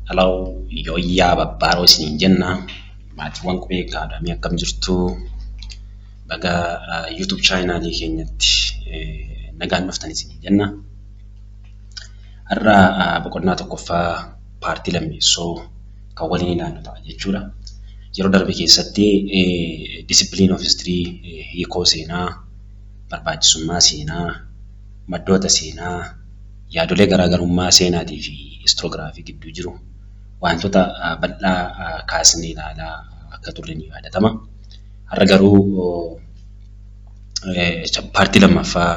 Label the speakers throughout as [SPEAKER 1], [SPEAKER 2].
[SPEAKER 1] Hello, yooyyaa babbaaroo isiniin jenna. Maatiiwwan Qubee Academy, akkam jirtu? Baga YouTube channelii keenyatti nagaan dhuftan isiniin jenna. Har'a boqonnaa tokkoffaa partii lammeessoo kan waliin ilaallu ta'a jechuudha. Yeroo darbe keessatti discipline of history, hiikoo seenaa, barbaachisummaa seenaa, maddoota seenaa, yaadolee garaagarummaa seenaatii fi historiography gidduu jiru, wantoota bal'aa kaasnee ilaalaa akka turre ni yaadatama. Har'a garuu partii lammaffaa,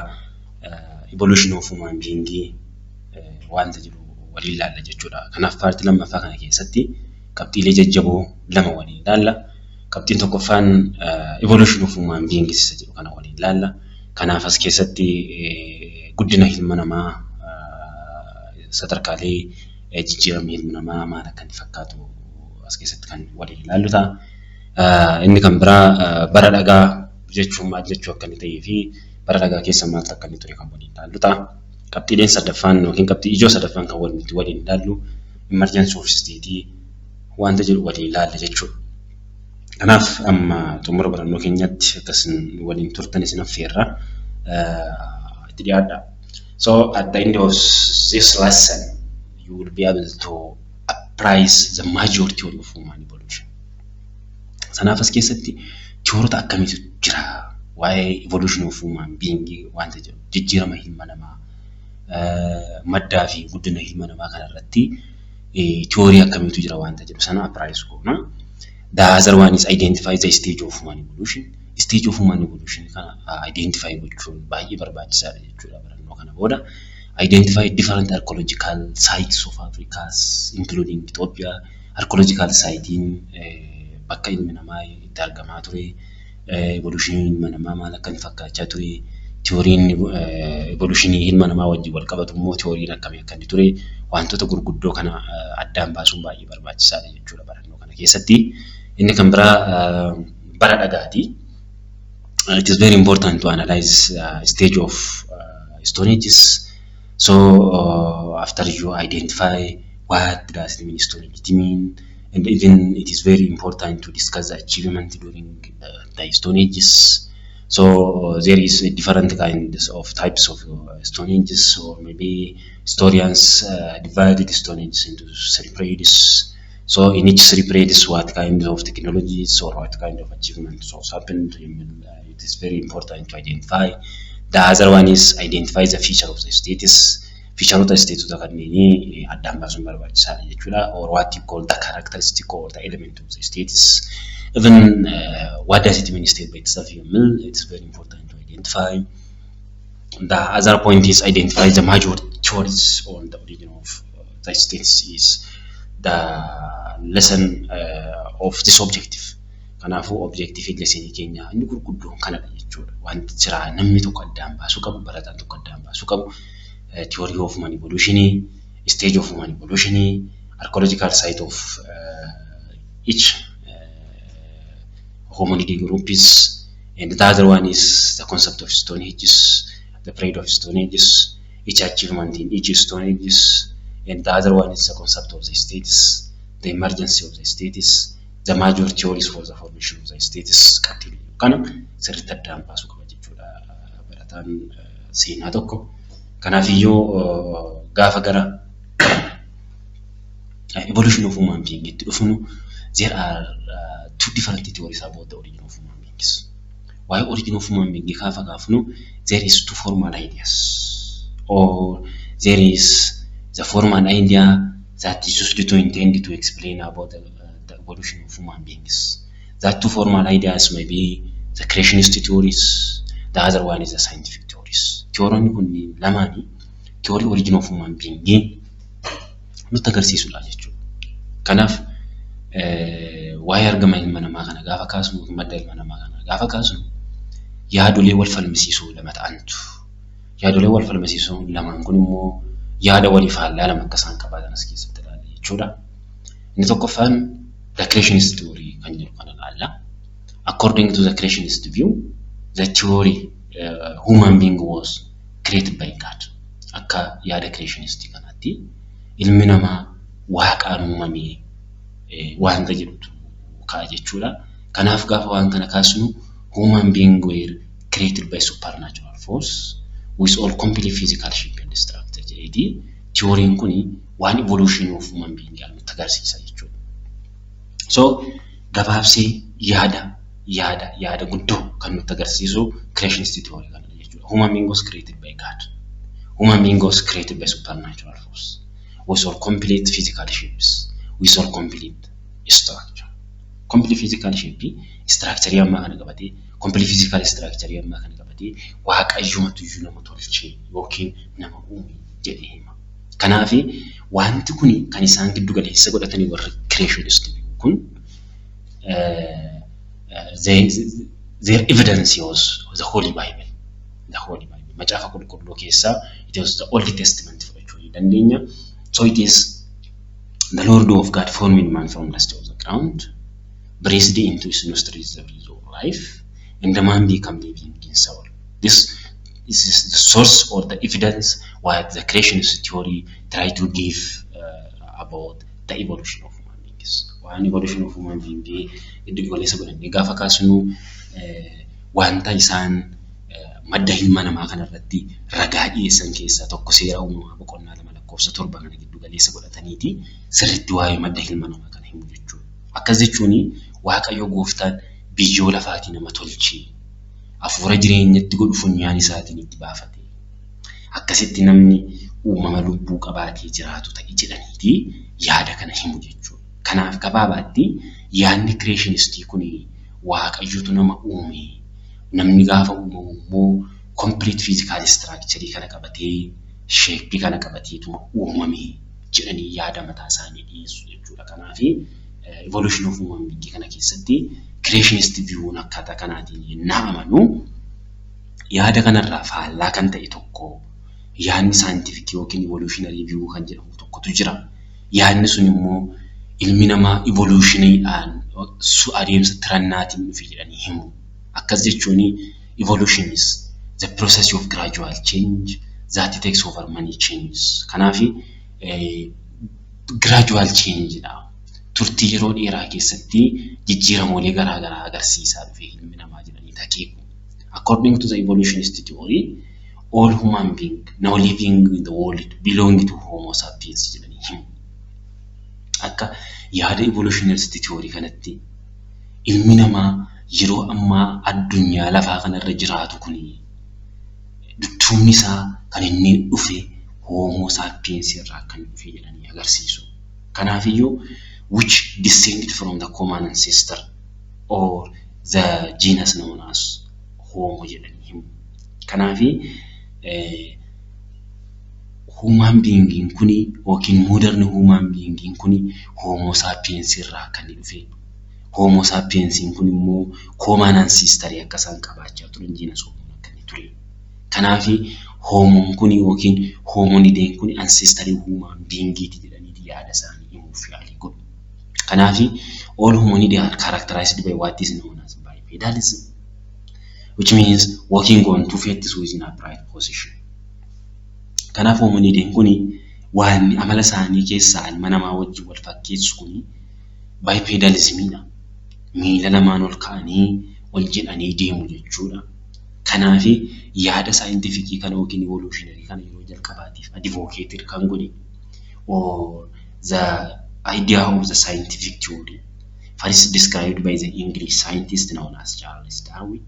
[SPEAKER 1] evolution of human being wanta jedhu waliin ilaalla jechuudha. Kanaaf partii lammaffaa kana keessatti qabxiilee jajjaboo lama waliin ilaalla. Qabxiin tokkoffaan evolution of human beings isa jedhu kana waliin ilaalla. Kanaaf as keessatti guddina ilma namaa, sadarkaalee jijjiiramni ilma namaa maal akka inni fakkaatu as keessatti kan waliin ilaallu ta'a. Inni kan biraa bara dhagaa jechuun maal jechuu akka inni ta'ee fi bara dhagaa keessa maaltu akka inni ture kan waliin ilaallu ta'a. Qabxiileen sadaffaan yookiin qabxii ijoo sadaffaan kan waliin ilaallu emergence of state wanta jedhu waliin ilaalla jechuudha. Kanaaf amma xumura barannoo keenyatti akkasin waliin turtan isin affeerra. Itti dhiyaadhaa. So at the end of this lesson, you will be able to appraise the major theory of human evolution. Sanaaf as keessatti theoryota akkamiitu jira? Waa'ee evolution of human being wanta jedhu, jijjiirama ilma namaa, maddaa fi guddina ilma namaa kanarratti theory akkamiitu jira wanta jedhu sana appraise goona. The other one is identify the stage of human evolution. Stage of human evolution kana identify gochuun baay'ee barbaachisaadha jechuudha barannoo kana booda. Identify different archaeological sites of Africa, including Ethiopia. Archaeological sitein bakka ilmi namaa itti argamaa ture, evolutionii ilma namaa maal akka inni fakkaachaa ture, theoryn evolutionii ilma namaa wajjin wal qabatu immoo theoryn akkamii akka inni ture, wantoota gurguddoo kana addaan baasuun baay'ee barbaachisaadha jechuudha barannoo kana keessatti. Inni kan biraa bara dhagaati. It is very important to analyze stage of stone ages. So after you identify what does it mean, stone age mean, and even it is very important to discuss the achievement during the stone ages. So there is a different kinds of types of stone ages, or maybe historians divided stone ages into three periods. So in each three periods, what kind of technologies or what kind of achievements was happened, it is very important to identify. The other one is identify the feature of the states. Featureota stateota kanneenii addaan baasuun barbaachisaadha jechuudha. Or what you call the characteristic or the element of the states. Even what does it mean, state by itself, it's very important to identify. The other point is identify the major theories on the origin of the states is the lesson of this objective. Kanaafuu objective lessonii keenya inni gurguddoon kanadha jechuudha. Wanti jira namni tokko addaan baasuu qabu, barataan tokko addaan baasuu qabu, theory of human evolution, stage of human evolution, archaeological site of each hominid groups, and the other one is the concept of stone ages, the period of stone ages, each achievement in each stone ages, and the other one is the concept of the states, the emergency of the states, the major theories for the formation of the states. Qabxiilee kana sirriitti addaan baasuu qaba jechuudha barataan seenaa tokko. Kanaafiyyuu gaafa gara evolution of human being itti dhufnu, there are two different theories about the origin of human beings. Waa'ee origin of human being gaafa kaafnu, there is two formal ideas, or there is the formal idea that is used to intend to explain about the evolution of human beings. That two formal ideas may be the creationist theories, the other one is the scientific theories. Theoryonni kunniin lamaanii theory origin of human being nutti agarsiisudha jechuudha. Kanaaf waa'ee argama ilma namaa kana gaafa kaasnu, madda ilma namaa kana gaafa kaasnu, yaadolee wal falmisiisoo lama ta'antu. Yaadolee wal falmisiisoo lamaan kun immoo yaada walii faallaa lama akka isaan qabaatan as keessatti ilaalla jechuudha. Inni tokkoffaan the creationist theory kan jedhu kana ilaalla. According to the creationist view, the theory human being was created by God. Akka yaada creationist kanaatti ilmi namaa Waaqaan uumame waanta jedhutu ka'a jechuudha. Kanaaf gaafa waan kana kaasnu, human being were created by supernatural force with all complete physical shape and structure jedheeti theoryn kuni waan evolution of human being nutti agarsiisa jechuudha. So gabaabsee yaada guddoo kan nutti agarsiisu creationist theory kana jechuudha. Human being was created by God. Human being was created by supernatural force with all complete physical shapes, with all complete structure. Complete physical shape structure ammaa kana qabatee, complete physical structure ammaa kana qabatee, Waaqayyumatu iyyuu nama tolchee yookiin nama uume jedhee hima. Kanaaf wanti kun kan isaan giddu galeessa godhatanii warri creationist kun, their evidence was the Holy Bible. The Holy Bible. Macaafa Qulqulluu keessaa, it was the Old Testament fudhachuu ni dandeenya. So it is the Lord of God formed man from dust of the ground, breathed into his nostrils the breath of life, and the man became living in soul. This is the source or the evidence what the creationist theory try to give about the evolution of human beings. Waan evolution of human being giddu galeessa godhannee gaafa kaasnu, wanta isaan madda ilma namaa kanarratti ragaa dhiyeessan keessaa tokko Seera Uumamaa boqonnaa 2 lakkoofsa 7 kana giddu galeessa godhataniiti sirriitti waa'ee madda ilma namaa kana himu jechuudha. Akkas jechuun Waaqayyo gooftaan biyyoo lafaatii nama tolchee, hafuura jireenyatti godhu funyaan isaatiin itti baafate. Akkasitti namni uumama lubbuu qabaatee jiraatu ta'e jedhaniiti yaada kana himu jechuudha. Kanaaf gabaabaatti yaadni creationistii kun Waaqayyotu nama uume. Namni gaafa uumamu immoo complete physical structure kana qabatee, shape kana qabateetuma uumame jedhanii yaada mataa isaanii dhiyeessu jechuudha. Kanaaf evolution of human being kana keessatti creationist view'n akkaataa kanaatiin yennaa amanu, yaada kanarraa faallaa kan ta'e tokko yaadni scientific yookiin evolutionary view kan jedhamu tokkotu jira. Yaadni sun immoo ilmi namaa evolutioniidhaan, adeemsa tirannaatiin dhufe jedhanii himu. Akkas jechuun evolution is the process of gradual change that takes over many changes. Kanaaf gradual change dha. Turtii yeroo dheeraa keessatti jijjiiramoolee garaa garaa agarsiisaa dhufe ilmi namaa jedhanii akeeku. According to the evolutionist theory, all human being now living in the world belong to Homo sapiens jedhanii himu. Akka yaada evolutionist theory kanatti ilmi namaa yeroo ammaa addunyaa lafaa kanarra jiraatu kuni dudduubni isaa kan inni dhufe Homo sapiens irraa kan dhufe jedhanii agarsiisu. Kanaafiyyuu which descended from the common ancestor or the genus known as Homo jedhanii himu. Kanaafi human being kuni yookiin modern human being kuni Homo sapiens irraa kan dhufe. Homo sapiens kun immoo common ancestor akka isaan qabaachaa turan, genus Homo akka inni ture. Kanaafi Homoon kun yookiin hominideen kun ancestor human beingiiti jedhanii yaada isaanii himuuf yaalii godhu. Kanaafi all hominidae are characterized by what is known as bipedalism, which means walking on two feet with an upright position. Kanaaf hominideen kuni waan amala isaanii keessaa ilma namaa wajjin wal fakkeessu kuni bipedalismiidha. Miila lamaan ol ka'anii ol jedhanii deemu jechuudha. Kanaafi yaada scientificii kana yookiin evolutionary kana yeroo jalqabaatiif advocate kan godhe or the idea of the scientific theory first described by the English scientist known as Charles Darwin.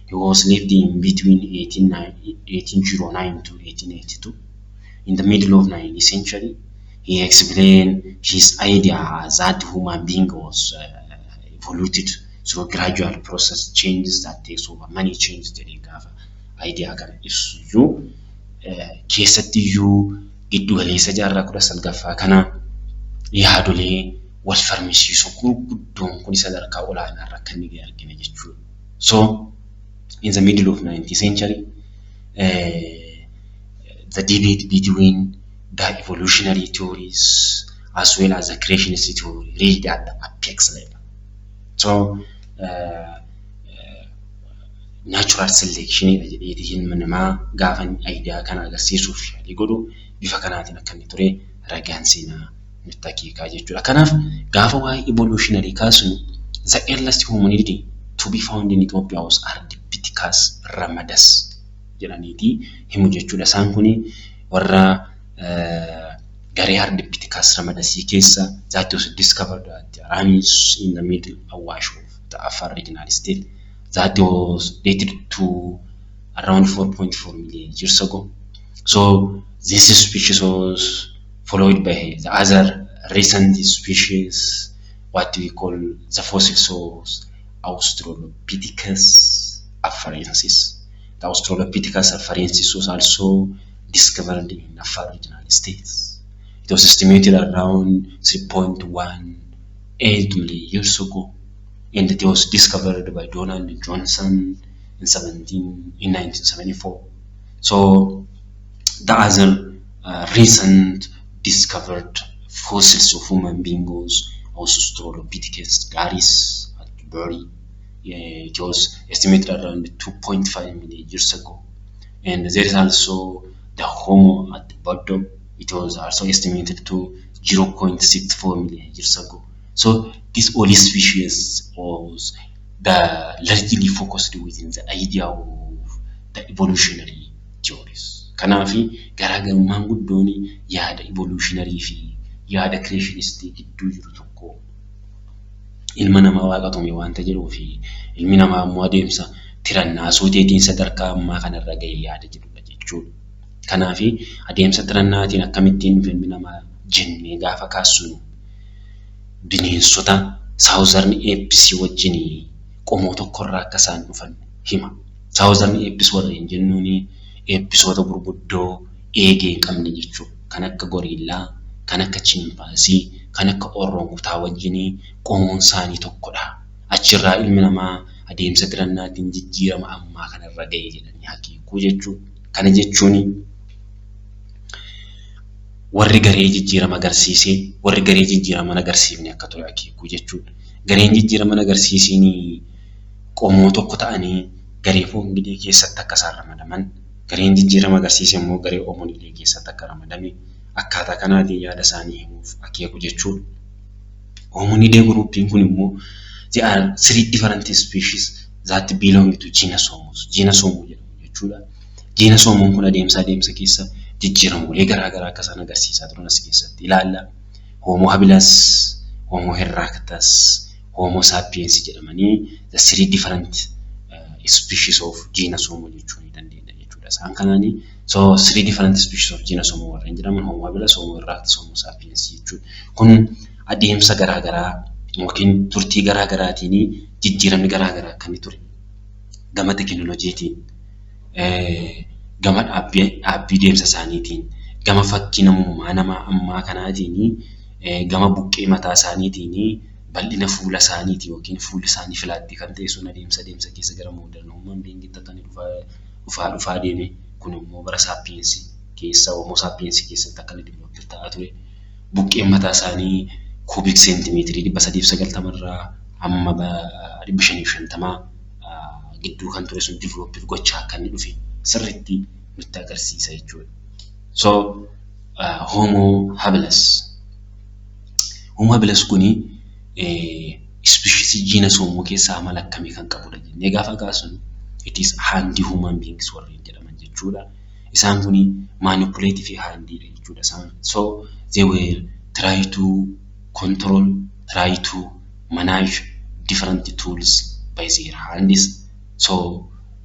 [SPEAKER 1] He was lived in between 1809 to 1882. In the middle of 19th century, he explained his idea that human being was evoluted through gradual process changes that takes over many changes jedhee gaafa idea kana ibsu iyyuu, keessattiyyuu giddu galeessa jaarraa 19ffaa kana yaadolee wal falmisiisoo gurguddoon kun sadarkaa olaanaa irra akka inni gahe argina jechuudha. So in the middle of 19th century, the debate between the evolutionary theories as well as the creationist theory reached at the apex level. So natural selection jedheeti ilma namaa gaafa idea kana agarsiisuuf yaalii godhu bifa kanaatiin akka inni ture ragaan seenaa nutti akeekaa jechuudha. Kanaaf gaafa waa'ee evolutionary kaasnu, the earliest hominid to be found in Ethiopia was Ardipithecus ramidus jedhaniiti himu jechuudha. Isaan kuni warra garee Ardipithecus ramidusii keessa that was discovered at Aramis in the Middle Awash of the Afar Regional State that was dated to around 4.4 million years ago. So this species was followed by the other recent species, what we call the fossils of Australopithecus afarensis. The Australopithecus afarensis was also discovered in Afar Regional States. It was estimated around 3.18 million years ago, and it was discovered by Donald Johanson in 1974. So the other recent discovered fossils of human beings was Australopithecus garhi at Buri. It was estimated around 2.5 million years ago. And there is also the Homo at Bodom. It was also estimated to 0.64 million years ago. So this all species was the largely focused within the idea of the evolutionary theories. Kanaafi garaagarummaan guddoon yaada evolutionary fi yaada creationistii gidduu jiru tokko ilma namaa waaqatu uume waanta jedhuu fi ilmi namaa immoo adeemsa tirannaa suuteetiin sadarkaa ammaa kanarra gahe yaada jedhudha jechuudha. Kanaafi adeemsa tirannaatiin akkamittiin dhufe ilmi namaa jennee gaafa kaasnu, bineensota Southern Apes wajjin qomoo tokkorraa akka isaan dhufan hima. Southern Apes warreen jennuun apesoota gurguddoo eegee hin qabne jechuudha. Kan akka gorillaa, kan akka chimpanzee, kan akka orangutan wajjin qomoon isaanii tokkodha. Achirraa ilmi namaa adeemsa tirannaatiin jijjiirama ammaa kanarra gahe jedhanii akeekuu jechuudha. Kana jechuun warri garee jijjiirama agarsiisee, warri garee jijjiirama hin agarsiifne akka ture akeekuu jechuudha. Gareen jijjiirama hin agarsiisiin qomoo tokko ta'anii garee Pongidae keessatti akka isaan ramadaman, gareen jijjiirama agarsiise immoo garee Hominidae keessatti akka ramadame akkaataa kanaatiin yaada isaanii himuuf akeeku jechuudha. Hominidae groupiin kun immoo they are three different species that belong to genus Homo. Genus Homo jedhamu jechuudha. Genus Homoon kun adeemsa adeemsa keessa jijjiiramolee garaa garaa akka isaan agarsiisaa turan as keessatti ilaalla. Homo habilis, Homo erectus, Homo sapiens jedhamanii the three different species of genus Homo jechuu ni dandeenya jechuudha. Isaan kanaanii, so three different species of genus Homo warreen jedhaman Homo habilis, Homo erectus, Homo sapiens jechuudha. Kun adeemsa garaa garaa yookiin turtii garaa garaatiin jijjiiramni garaa garaa akka inni ture gama teekinooloojiitiin, gama dhaabbii deemsa isaaniitiin, gama fakkii namummaa nama ammaa kanaatiin, gama buqqee mataa isaaniitiin, bal'ina fuula isaaniitiin yookiin fuulli isaanii flat kan ta'e sun adeemsa adeemsa keessa gara modern human beingitti akka inni dhufaa dhufaa deeme, kun immoo bara sapiensii keessa, Homo sapiensii keessatti akka inni develop ta'aa ture. Buqqeen mataa isaanii cubic seentimeetirii 390 irraa hamma 550 gidduu kan ture sun develop gochaa akka inni dhufe sirriitti nutti agarsiisa jechuudha. So Homo habilis. Homo habilis kuni species genus Homo keessaa amala akkamii kan qabudha jennee gaafa kaasnu, it is handy human beings warreen jedhaman jechuudha. Isaan kuni manipulative handiidha jechuudha isaan. So they were try to control, try to manage different tools by their hands. So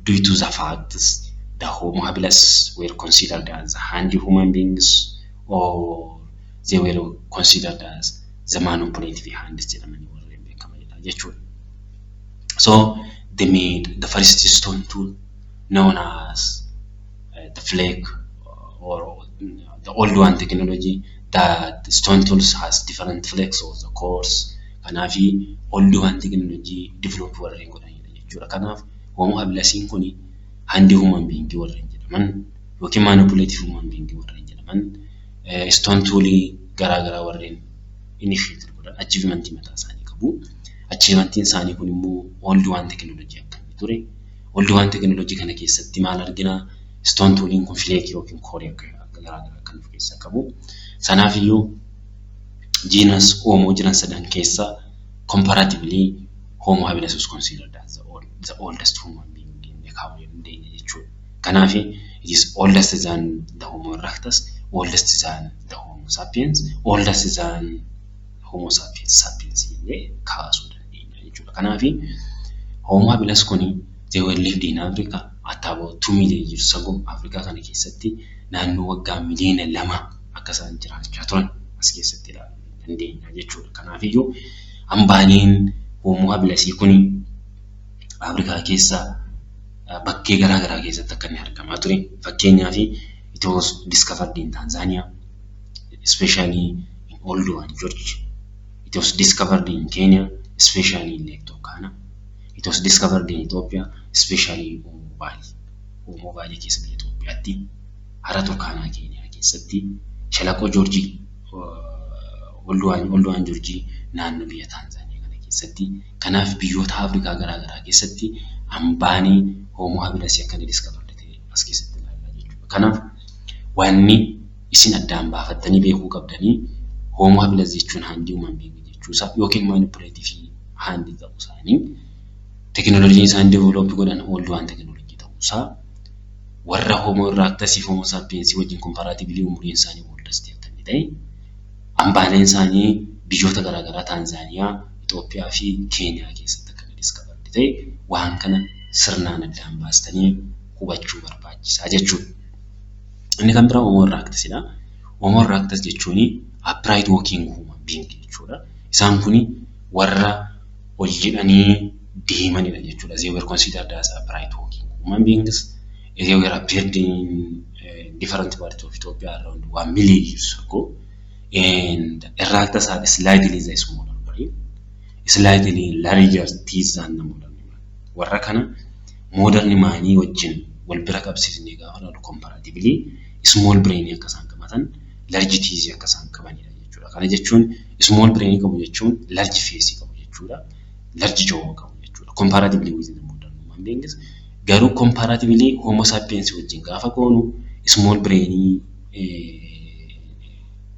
[SPEAKER 1] due to the facts, the Homo habilis were considered as handy human beings or they were considered as the manipulative hands jedhamanii warreen beekamanidha jechuudha. So they made the first stone tool known as the flake or the Oldowan technology, that stone tools has different flakes of the course. Kanaafi Oldowan technology develop warreen godhanidha jechuudha. Kanaaf Homo habilisiin kuni handy human being warreen jedhaman yookiin manipulative human being warreen jedhaman, stone toolii garaa garaa warreen initiate godhan, achievementii mataa isaanii qabu. Achievementiin isaanii kun immoo Oldowan technology akkamii ture? Oldowan technology kana keessatti maal arginaa? Stone tooliin kun flake yookiin core akka garaa garaa kan of keessaa qabu. Sanaafiyyuu Genus Homo jiran sadan keessaa comparatively Homo habilis is considered as the oldest human being jennee kaa'uu dandeenya jechuudha. Kanaaf it is oldest than the Homo erectus, oldest than the Homo sapiens, oldest than Homo sapiens sapiens jennee kaasuu dandeenya jechuudha. Kanaaf Homo habilis kuni they were lived in Africa at about 2 million years ago. Afrikaa kana keessatti naannoo waggaa miliyoona 2 akka isaan jiraachaa turan as keessatti ilaaluu dandeenya jechuudha. Kanaafiyyuu hambaaleen Homo habilisii kuni Afrikaa keessa bakkee garaa garaa keessatti akka inni argamaa ture. Fakkeenyaaf, it was discovered in Tanzania, especially in Oldowan George. It was discovered in Kenya, especially in Lake Turkana. It was discovered in Ethiopia, especially in Omo Valley. Omo Valley keessa biyya Itoophiyaatti, hara Turkaanaa Keeniyaa keessatti, Shalaqoo Joorjii, Oldowan Joorjii naannoo biyya Taanzaaniyaa kana keessatti. Kanaaf biyyoota Afrikaa garaa garaa keessatti hambaanii Homo habilisii akka inni discovered ta'e as keessatti ilaallaa jechuudha. Kanaaf wanni isin addaan baafattanii beekuu qabdanii Homo habilis jechuun handii human being jechuusaa yookiin manipulative handii ta'uu isaanii, teekinooloojiin isaan develop godhan Oldowan teekinooloojii ta'uusaa, warra Homo erectusii fi Homo sapiensii wajjin comparatively umuriin isaanii oldest akka inni ta'e, hambaaleen isaanii biyyoota garaa garaa Taanzaaniyaa, Itoophiyaa fi Keeniyaa keessatti akka inni discovered ta'e waan kana sirnaan addaan baastanii hubachuu barbaachisaa jechuudha. Inni kan biraa Homo erectusidha. Homo erectus jechuun upright walking human being jechuudha. Isaan kuni warra ol jedhanii deemanidha jechuudha. They were considered as upright walking human beings. They were appeared in different parts of Ethiopia around 1 million years ago. And erectus had slightly the smaller brain, slightly larger teeth than the modern man. Warra kana modern maanii wajjin wal bira qabsiisnee gaafa ilaallu, comparatively small brain akka isaan qabatan, large teeth akka isaan qabanidha jechuudha. Kana jechuun small brain qabu jechuun large face qabu jechuudha. Large jaw qabu jechuudha. Comparatively with the modern human beings. Garuu comparatively Homo sapiens wajjin gaafa goonu, small brain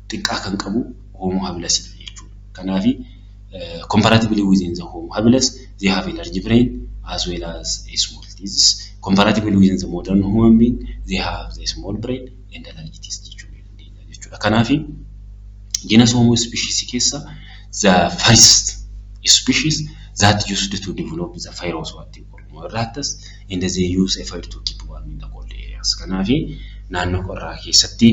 [SPEAKER 1] xiqqaa kan qabu Homo habilis jechuudha. Kanaafi comparatively within the Homo habilis, they have a large brain as well as a small teeth. Comparatively within the modern human being, they have the small brain and the large teeth jechuu dandeenya jechuudha. Kanaafi genus Homo species keessa the first species that used to develop the fire was what you call Homo erectus, and they use a fire to keep warm in the cold areas. Kanaafi naannoo qorraa keessatti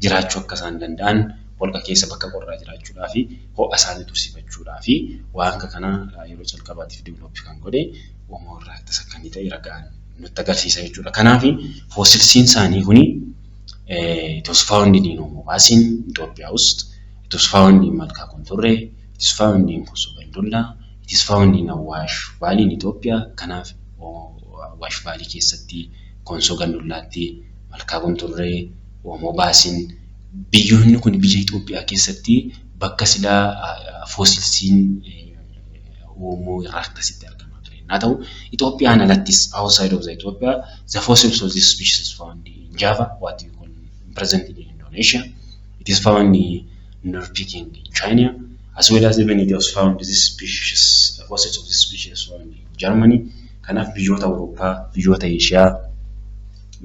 [SPEAKER 1] jiraachuu akka isaan danda'an, holqa keessa bakka qorraa jiraachuudhaa fi ho'a isaanii tursiifachuudhaa fi waan kana yeroo jalqabaatiif develop kan godhe Homo erectus akka inni ta'e ragaan nutti agarsiisa jechuudha. Kanaafi fossilsiin isaanii kuni it was found in Omo Basin, Itoophiyaa ውስጥ, it was found in Malkaa Kunturree, it is found in Konso Gandollaa, it is found in Awash Valley in Ethiopia. Kanaaf Awash Valley keessatti, Konsoo Gandollaatti, Malkaa Kunturree, Omo Basin, biyyoonni kun biyya Itoophiyaa keessatti bakka silaa fossilsiin Homo erectusitti argamaa ture. Haa ta'u, Itoophiyaan alattis, outside of the Ethiopia, the fossils of this species is found in Java, what we call present in Indonesia. It is found in North Peking in China, as well as even it was found this species, fossils of this species found in Germany. Kanaaf biyyoota Awurooppaa, biyyoota Eeshiyaa,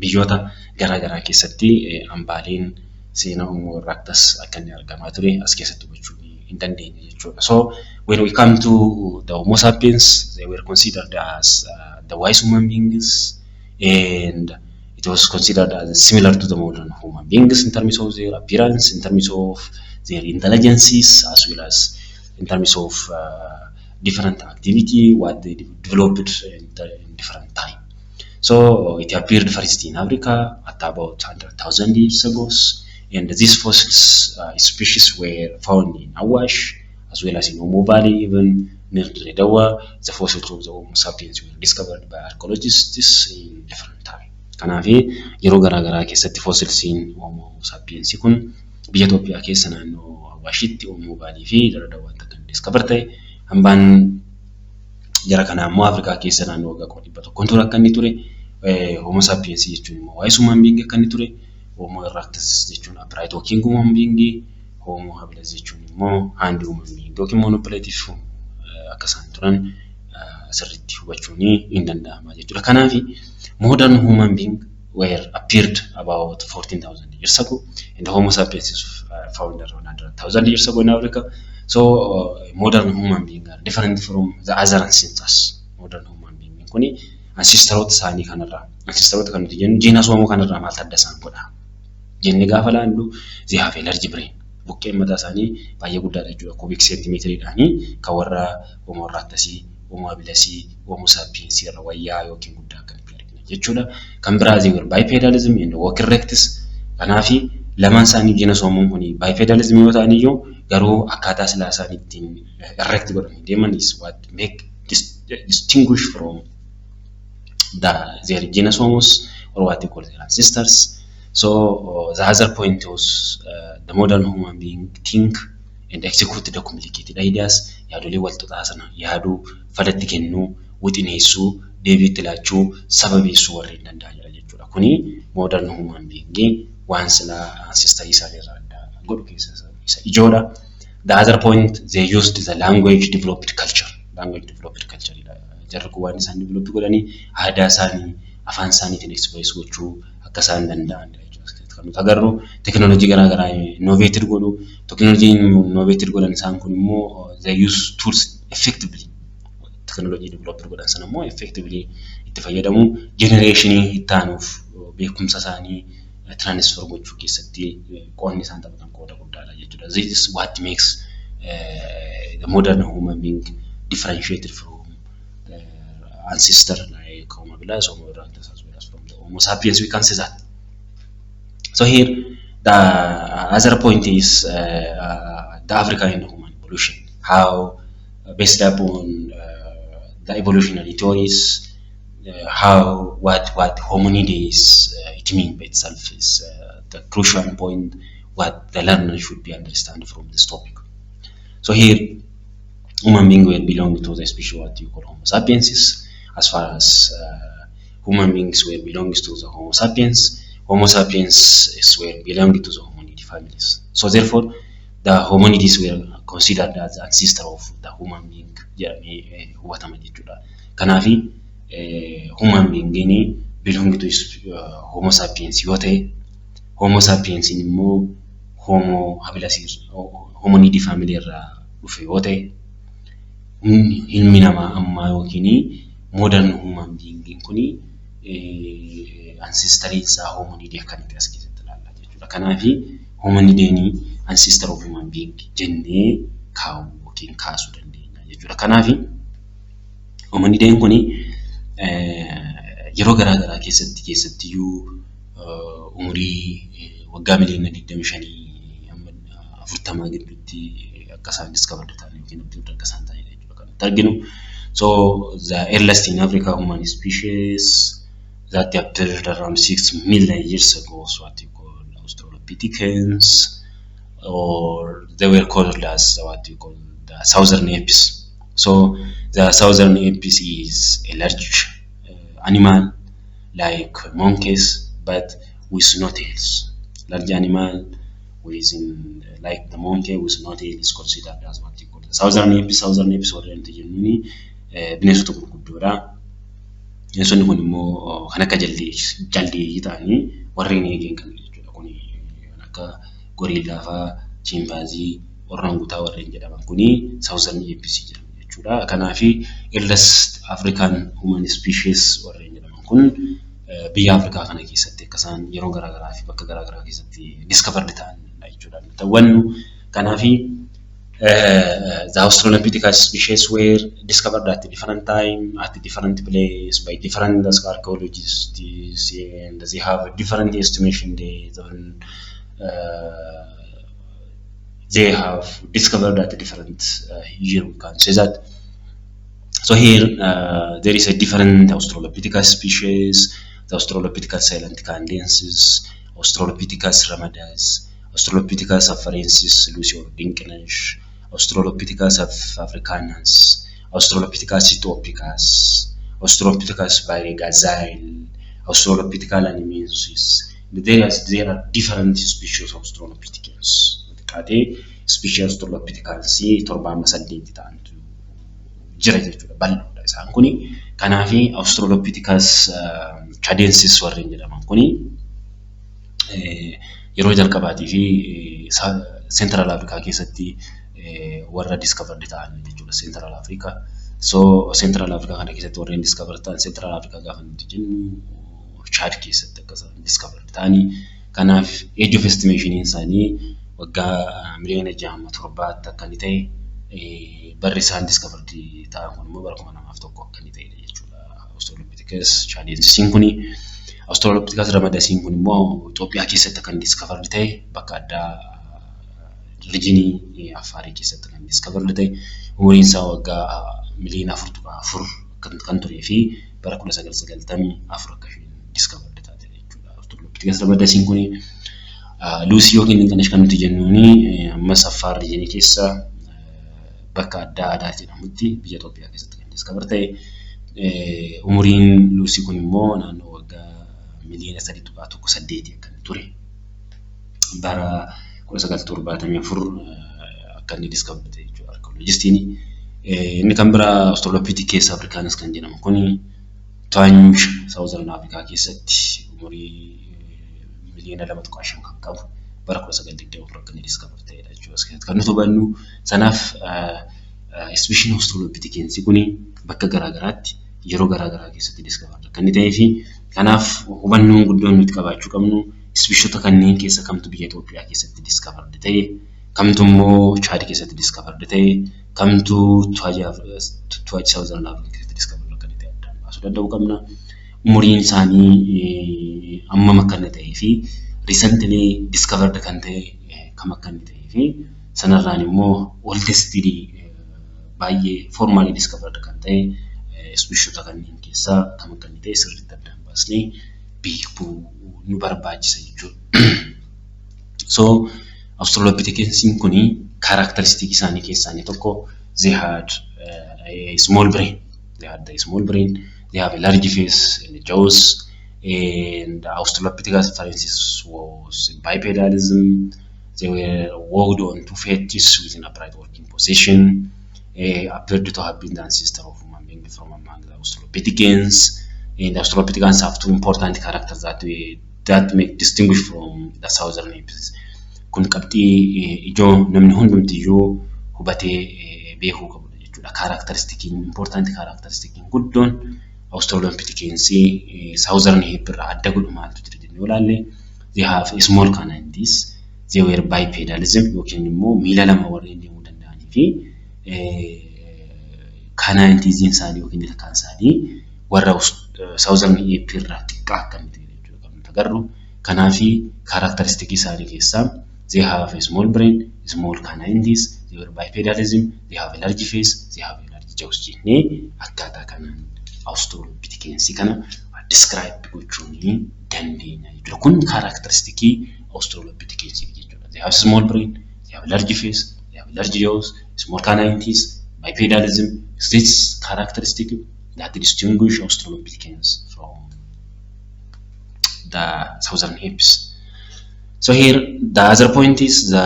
[SPEAKER 1] biyyoota garaa garaa keessatti hambaaleen seenaa Homo erectus akka inni argamaa ture as keessatti hubachuu hin dandeenya jechuudha. So when we come to the Homo sapiens, they were considered as the wise human beings, and it was considered as similar to the modern human beings in terms of their appearance, in terms of their intelligences, as well as in terms of different activity, what they developed in different time. So it appeared first in Africa at about 100,000 years ago, and these fossils species were found in Awash as well as in Omo Valley, even near Dire Dawa. The fossils of the Homo sapiens were discovered by archaeologists in different time. Kanaaf yeroo garaa garaa keessatti fossilsiin Homo sapiens kun biyya Itoophiyaa keessa naannoo Awaashitti, Omo Valley fi Dire Dawaatti akka discover ta'e, hambaan jara kanaa immoo Afrikaa keessa naannoo waggaa 100,000 ture akka inni ture. Homo sapiens jechuun immoo wise human being akka inni ture. Homo erectus jechuun upright walking human being. Homo habilis jechuun immoo hand human being yookiin manipulative akka isaan turan sirriitti hubachuun hin danda'ama jechuudha. Kanaaf modern human being were appeared about 14,000 years ago and the Homo sapiens is found around 100,000 years ago in Africa. So modern human being are different from the other ancestors. Modern human being kuni ancestoroota isaanii kanarraa, ancestoroota kan nuti jennu genus Homo kanarraa maaltu adda isaan godha? Jennee gaafa laallu, they have a large brain. Buqqeen mataa isaanii baay'ee guddaadha jechuudha. Cubic centimeteriidhaanii kan warra Homo erectusii, Homo habilisii, Homo sapiensii irra wayyaa yookiin guddaa akkamitti argina jechuudha. Kan biraa, they were bipedalism and walk erectus. Kanaafi lamaan isaanii genus Homoon kun bipedalism yoo ta'an iyyuu, garuu akkaataa silaa isaan ittiin erect godhanii deeman is what make distinguish from their genus Homos or what you call their ancestors. So the other point was the modern human being think and execute the complicated ideas. Yaadolee wal xaxaa sana yaaduu, falatti kennuu, wixineessuu, deebii itti laachuu, sababeessuu warreen danda'anidha jechuudha. Kuni modern human being waan silaa ancestors isaanii irraa adda godhu keessaa isa ijoodha. The other point, they used the language developed culture. Language developed culture. Jarri kun waan isaan develop godhanii aadaa isaanii afaan isaaniitiin express gochuu akka isaan danda'anidha jechuudha. Kan nuti agarru teekinooloojii garaa garaa innovated godhu. Teekinooloojii innovated godhan isaan kun immoo they use tools effectively. Teekinooloojii develop godhan sana immoo effectively itti fayyadamu. Generationii itti aanuuf beekumsa isaanii transfer gochuu keessatti qoodni isaan taphatan qooda guddaadha jechuudha. This is what makes the modern human being differentiated from the ancestor like Homo habilis, Homo erectus, as well as from the Homo sapiens, we can say that. So here the other point is the African human evolution. How based upon the evolutionary theories, how what hominids it mean by itself is the crucial point what the learner should be understand from this topic. So here, human being will belong to the species what you call Homo sapiens. As far as human beings were belongs to the Homo sapiens, Homo sapiens is were belonging to the hominid families. So therefore, the hominids were considered as the ancestor of the human being jedhamee hubatama jechuudha. Kanaafi human being belong to Homo sapiens yoo ta'e, Homo sapiens immoo Homo habilis hominid family irraa dhufe yoo ta'e, ilmi namaa ammaa yookiin modern human being kuni ancestoriin isaa hominid akkamitti as keessatti ilaalla jechuudha. Kanaafi hominideen ancestor of human being jennee kaa'uu yookiin kaasuu dandeenya jechuudha. Kanaafi hominideen kuni yeroo garaa garaa keessatti, keessattiyyuu umurii waggaa miliyoona 25 hamma 40 gidduutti akka isaan discovered ta'an yookiin akka isaan ta'anidha jechuudha kan nuti arginu. So the earliest in Africa human species that appeared around 6 million years ago was what you call Australopithecines, or they were called as what you call the southern apes. So the southern apes is a large animal like monkeys but with no tails. Large animal with like the monkey with no tail is considered as what you call the southern apes. Southern apes warreen nuti jennuuni bineensota gurguddoodha. Bineensonni kun immoo kan akka jaldeeyyii ta'anii warreen eegee hin qabne jechuudha. Kun kan akka gorillaa fa'aa, chimpanzee, orangutan warreen jedhaman kuni southern apes jedhamu jechuudha. Kanaafi earliest African human species warreen jedhaman kun biyya Afrikaa kana keessatti akka isaan yeroo garaa garaa fi bakka garaa garaa keessatti discovered ta'anidha jechuudha. Hubannu kanaafi the Australopithecus species were discovered at different time, at different place, by different archaeologists, and they have different estimation dates. And they have discovered at different year, we can say that. So here there is a different Australopithecus species, the Australopithecus sailanticandensis, Australopithecus ramidus, Australopithecus afarensis Lucy or Dinknesh, Australopithecus africanus, Australopithecus aethiopicus, Australopithecus bahrelghazali, Australopithecus anamensis. There are different species of Australopithecines. xiqqaatee species Australopithecines 7 amma 8 ta'antu jira jechuudha. Bal'oodha isaan kuni. Kanaafi Australopithecus tchadensis warreen jedhaman kuni yeroo jalqabaatii fi Central Africa keessatti warra discovered ta'an jechuudha. Central Africa. So Central Africa kana keessatti warreen discover ta'an, Central Africa gaafa nuti jennu Chad keessatti akka isaan discovered ta'anii. Kanaaf age of estimation isaanii waggaa miliyoona 6 hamma 7tti akka inni ta'e, barri isaan discovered ta'an kun immoo bara 2001 akka inni ta'edha jechuudha. Australopithecus tchadensisiin kuni. Australopithecus ramadusiin kun immoo Itoophiyaa keessatti kan discovered ta'e, bakka addaa regionii Affaarii keessatti kan discovered ta'e, umuriin isaa waggaa miliyoona 4.4 kan turee fi bara 1994 akka isheen discovered taate jechuudha. Australopithecus ramadusiin kuni Luusii yookiin Dinqinash kan nuti jennuuni ammas Affaar regionii keessa bakka addaa Aadaa jedhamutti biyya Itoophiyaa keessatti kan discover ta'e. Umuriin Luusii kun immoo naannoo waggaa miliyoona 3.18 akka inni ture. Bara 1974 akka inni discover ta'e jechuudha archaeologistiin. Inni kan biraa Australopithecus africanus kan jedhamu kuni Taanj Southern Africa keessatti umurii miliyoona 2.5 kan qabu bara 1924 akka inni discover ta'edha jechuudha. As keessatti kan nuti hubannu sanaaf speciesiin Australopithecus kuni bakka garaa garaatti yeroo garaa garaa keessatti discover akka inni ta'ee fi kanaaf hubannoon guddoon nuti qabaachuu qabnu speciesota kanneen keessa kamtu biyya Itoophiyaa keessatti discovered ta'e, kamtu immoo Chaad keessatti discovered ta'e, kamtu Tuwaaj Southern Africa keessatti discovered akka inni ta'e addaan baasuu danda'uu qabna. Umuriin isaanii hammam akka inni ta'ee fi recently discovered kan ta'e kam akka inni ta'ee fi sanarraan immoo oldest baay'ee formally discovered kan ta'e speciesota kanneen keessaa kam akka inni ta'e sirriitti addaan baasnee beekuu nu barbaachisa jechuudha. So Australopithecus kuni characteristic isaanii keessaa inni tokko they had a small brain. They had a small brain. They have a large face and jaws. And Australopithecus afarensis was bipedalism. They were walked on two feet with an upright walking position. Appeared to have been the ancestor of human being from among the Australopithecines. And the Australopithecines have two important characters that make distinguish from the southern apes. Kun qabxii ijoo namni hundumtiyyuu hubatee beekuu qabudha jechuudha. Characteristiciin, important characteristiciin guddoon Australopithecines southern ape irraa adda godhu maaltu jira jennee yoo ilaalle, they have a small canine teeth, they were bipedalism yookiin immoo miila lama warreen deemuu danda'anii fi canine teethiin isaanii yookiin ilkaan isaanii warra southern ape irraa xiqqaa akka inni ta'e jechuudha kan nuti agarru. Kanaafi characteristicii isaanii keessaa they have a small brain, small canine teeth, they were bipedalism, they have a large face, they have a large jaws jennee akkaataa kanaan Australopithecines kana describe gochuu ni dandeenya jechuudha. Kun characteristicii Australopithecines jechuudha. They have small brain, they have large face, they have large jaws, small canine teeth, bipedalism. This characteristic that distinguish Australopithecines from the southern apes. So here the other point is the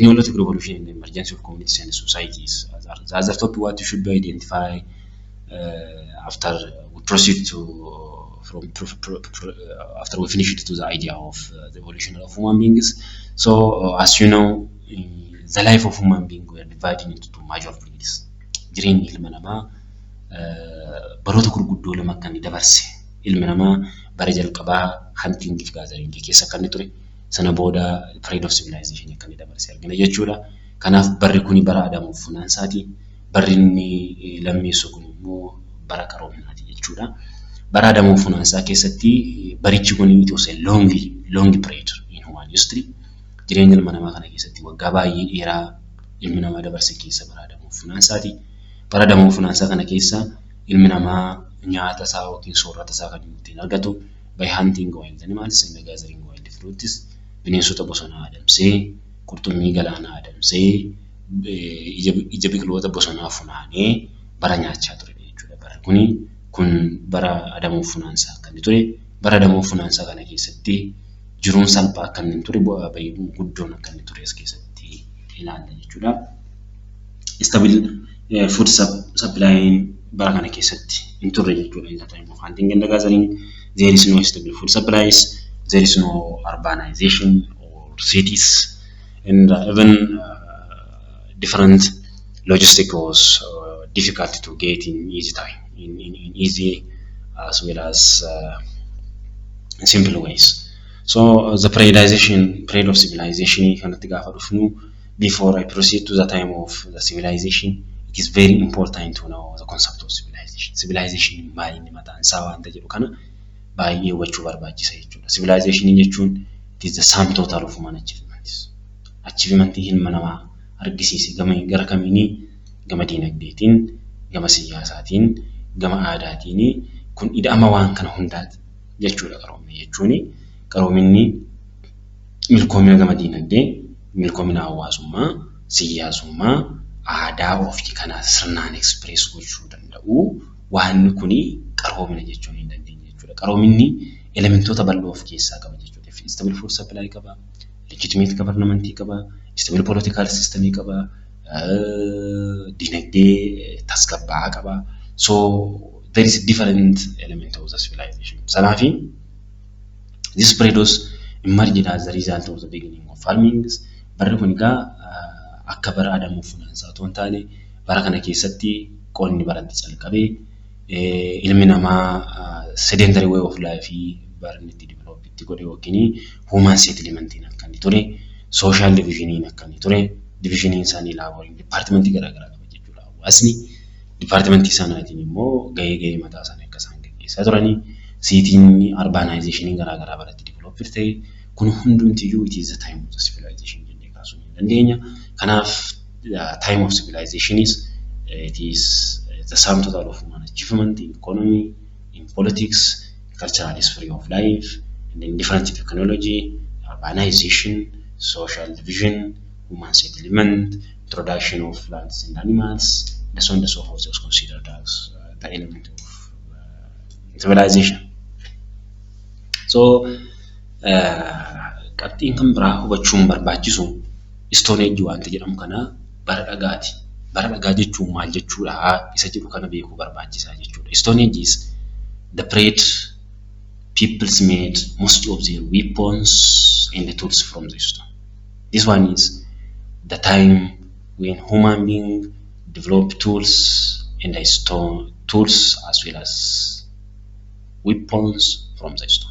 [SPEAKER 1] Neolithic Revolution and the emergence of communities and societies. The other topic what you should be identify after we proceed to from after we finish to the idea of the evolution of human beings. So as you know, the life of human being were divided into two major periods. Jireenyi ilma namaa baroota gurguddoo lama akka inni dabarse, ilmi namaa bara jalqabaa hunting fi gathering keessa akka inni ture, sana booda period of civilization akka inni dabarse argina jechuudha. Kanaaf barri kuni bara adamuuf funaansaati. Barri inni lammeessu kun immoo bara qaroominaati jechuudha. Bara adamuuf funaansaa keessatti barichi kun it was a long, long period in human history. Jireenya ilma namaa kana keessatti waggaa baay'ee dheeraa ilmi namaa dabarse keessa bara adamuuf funaansaati. Bara adamuuf funaansaa kana keessa ilmi namaa nyaata isaa yookiin soorata isaa kan ittiin argatu by hunting wild animals and gathering wild fruits, bineensota bosonaa adamsee, qurxummii galaanaa adamsee, ija biqiloota bosonaa funaanee bara nyaachaa ture jechuudha. Barri kun bara adamuuf funaansaa akka inni ture. Bara adamuuf funaansaa kana keessatti Jiruun salphaa akka inni hin ture, bu'aa bahii guddoon akka inni ture as keessatti ilaalla jechuudha. Stable food supply bara kana keessatti hin turre jechuudha. In the time of hunting and gathering, there is no stable food supplies, there is no urbanization or cities, and even different logistic was difficult to get in easy time, in easy as well as simple ways. So the periodization, period of civilization kanatti gaafa dhufnu, before I proceed to the time of the civilization, it is very important to know the concept of civilization. Civilization maali inni mataan isaa waanta jedhu kana baay'ee hubachuu barbaachisa jechuudha. Civilization jechuun it is the sum total of human achievements. Achievementii ilma namaa argisiise gama gara kamiinii, gama diinagdeetiin, gama siyaasaatiin, gama aadaatiin, kun ida'ama waan kana hundaati jechuudha qaroomina jechuuni. Qaroominni milkoomina gama diinagdee, milkoomina hawaasummaa, siyaasummaa, aadaa ofii kana sirnaan express gochuu danda'u, waan kuni qaroomina jechuu ni dandeenya jechuudha. Qaroominni elementoota bal'oo of keessaa qaba jechuudha. Stable food supply qaba, legitimate government qaba, stable political system qaba, dinagdee tasgabbaa'aa qaba. So there is different element of the civilization. Sanaafi this period was emerged as the result of the beginning of farming. Barri kun egaa akka bara adamoo funaansaa otoo hin taane, bara kana keessatti qonni baratti calqabee, ilmi namaa sedentary way of life bara inni itti develop itti godhe yookiin human settlementiin akka inni ture, social divisioniin akka inni ture, divisioniin isaanii laboriin departmentii garaagaraa qaba jechuudha. Hawaasni departmentii sanaatiin immoo gahee gahee mataa isaanii akka isaan gaggeessaa turanii, cityiin urbanizationiin garaagaraa baratti develop ta'e, kun hundumtiyyuu it is the time of the civilization jennee kaasuu ni dandeenya. Kanaaf time of civilization is it is the sum total of human achievement in economy, in politics, cultural sphere of life, and in different technology, urbanization, social division, human settlement, introduction of plants and animals, and so on and so forth was considered as the element of civilization. So, qabxiin kan biraa hubachuun barbaachisu Stone Age wanta jedhamu kana bara dhagaati. Bara dhagaa jechuun maal jechuudha isa jedhu kana beekuu barbaachisaa jechuudha. Stone Age is the period peoples made most of their weapons and the tools from the stone. This one is the time when human being developed tools and the stone tools as well as weapons from the stone.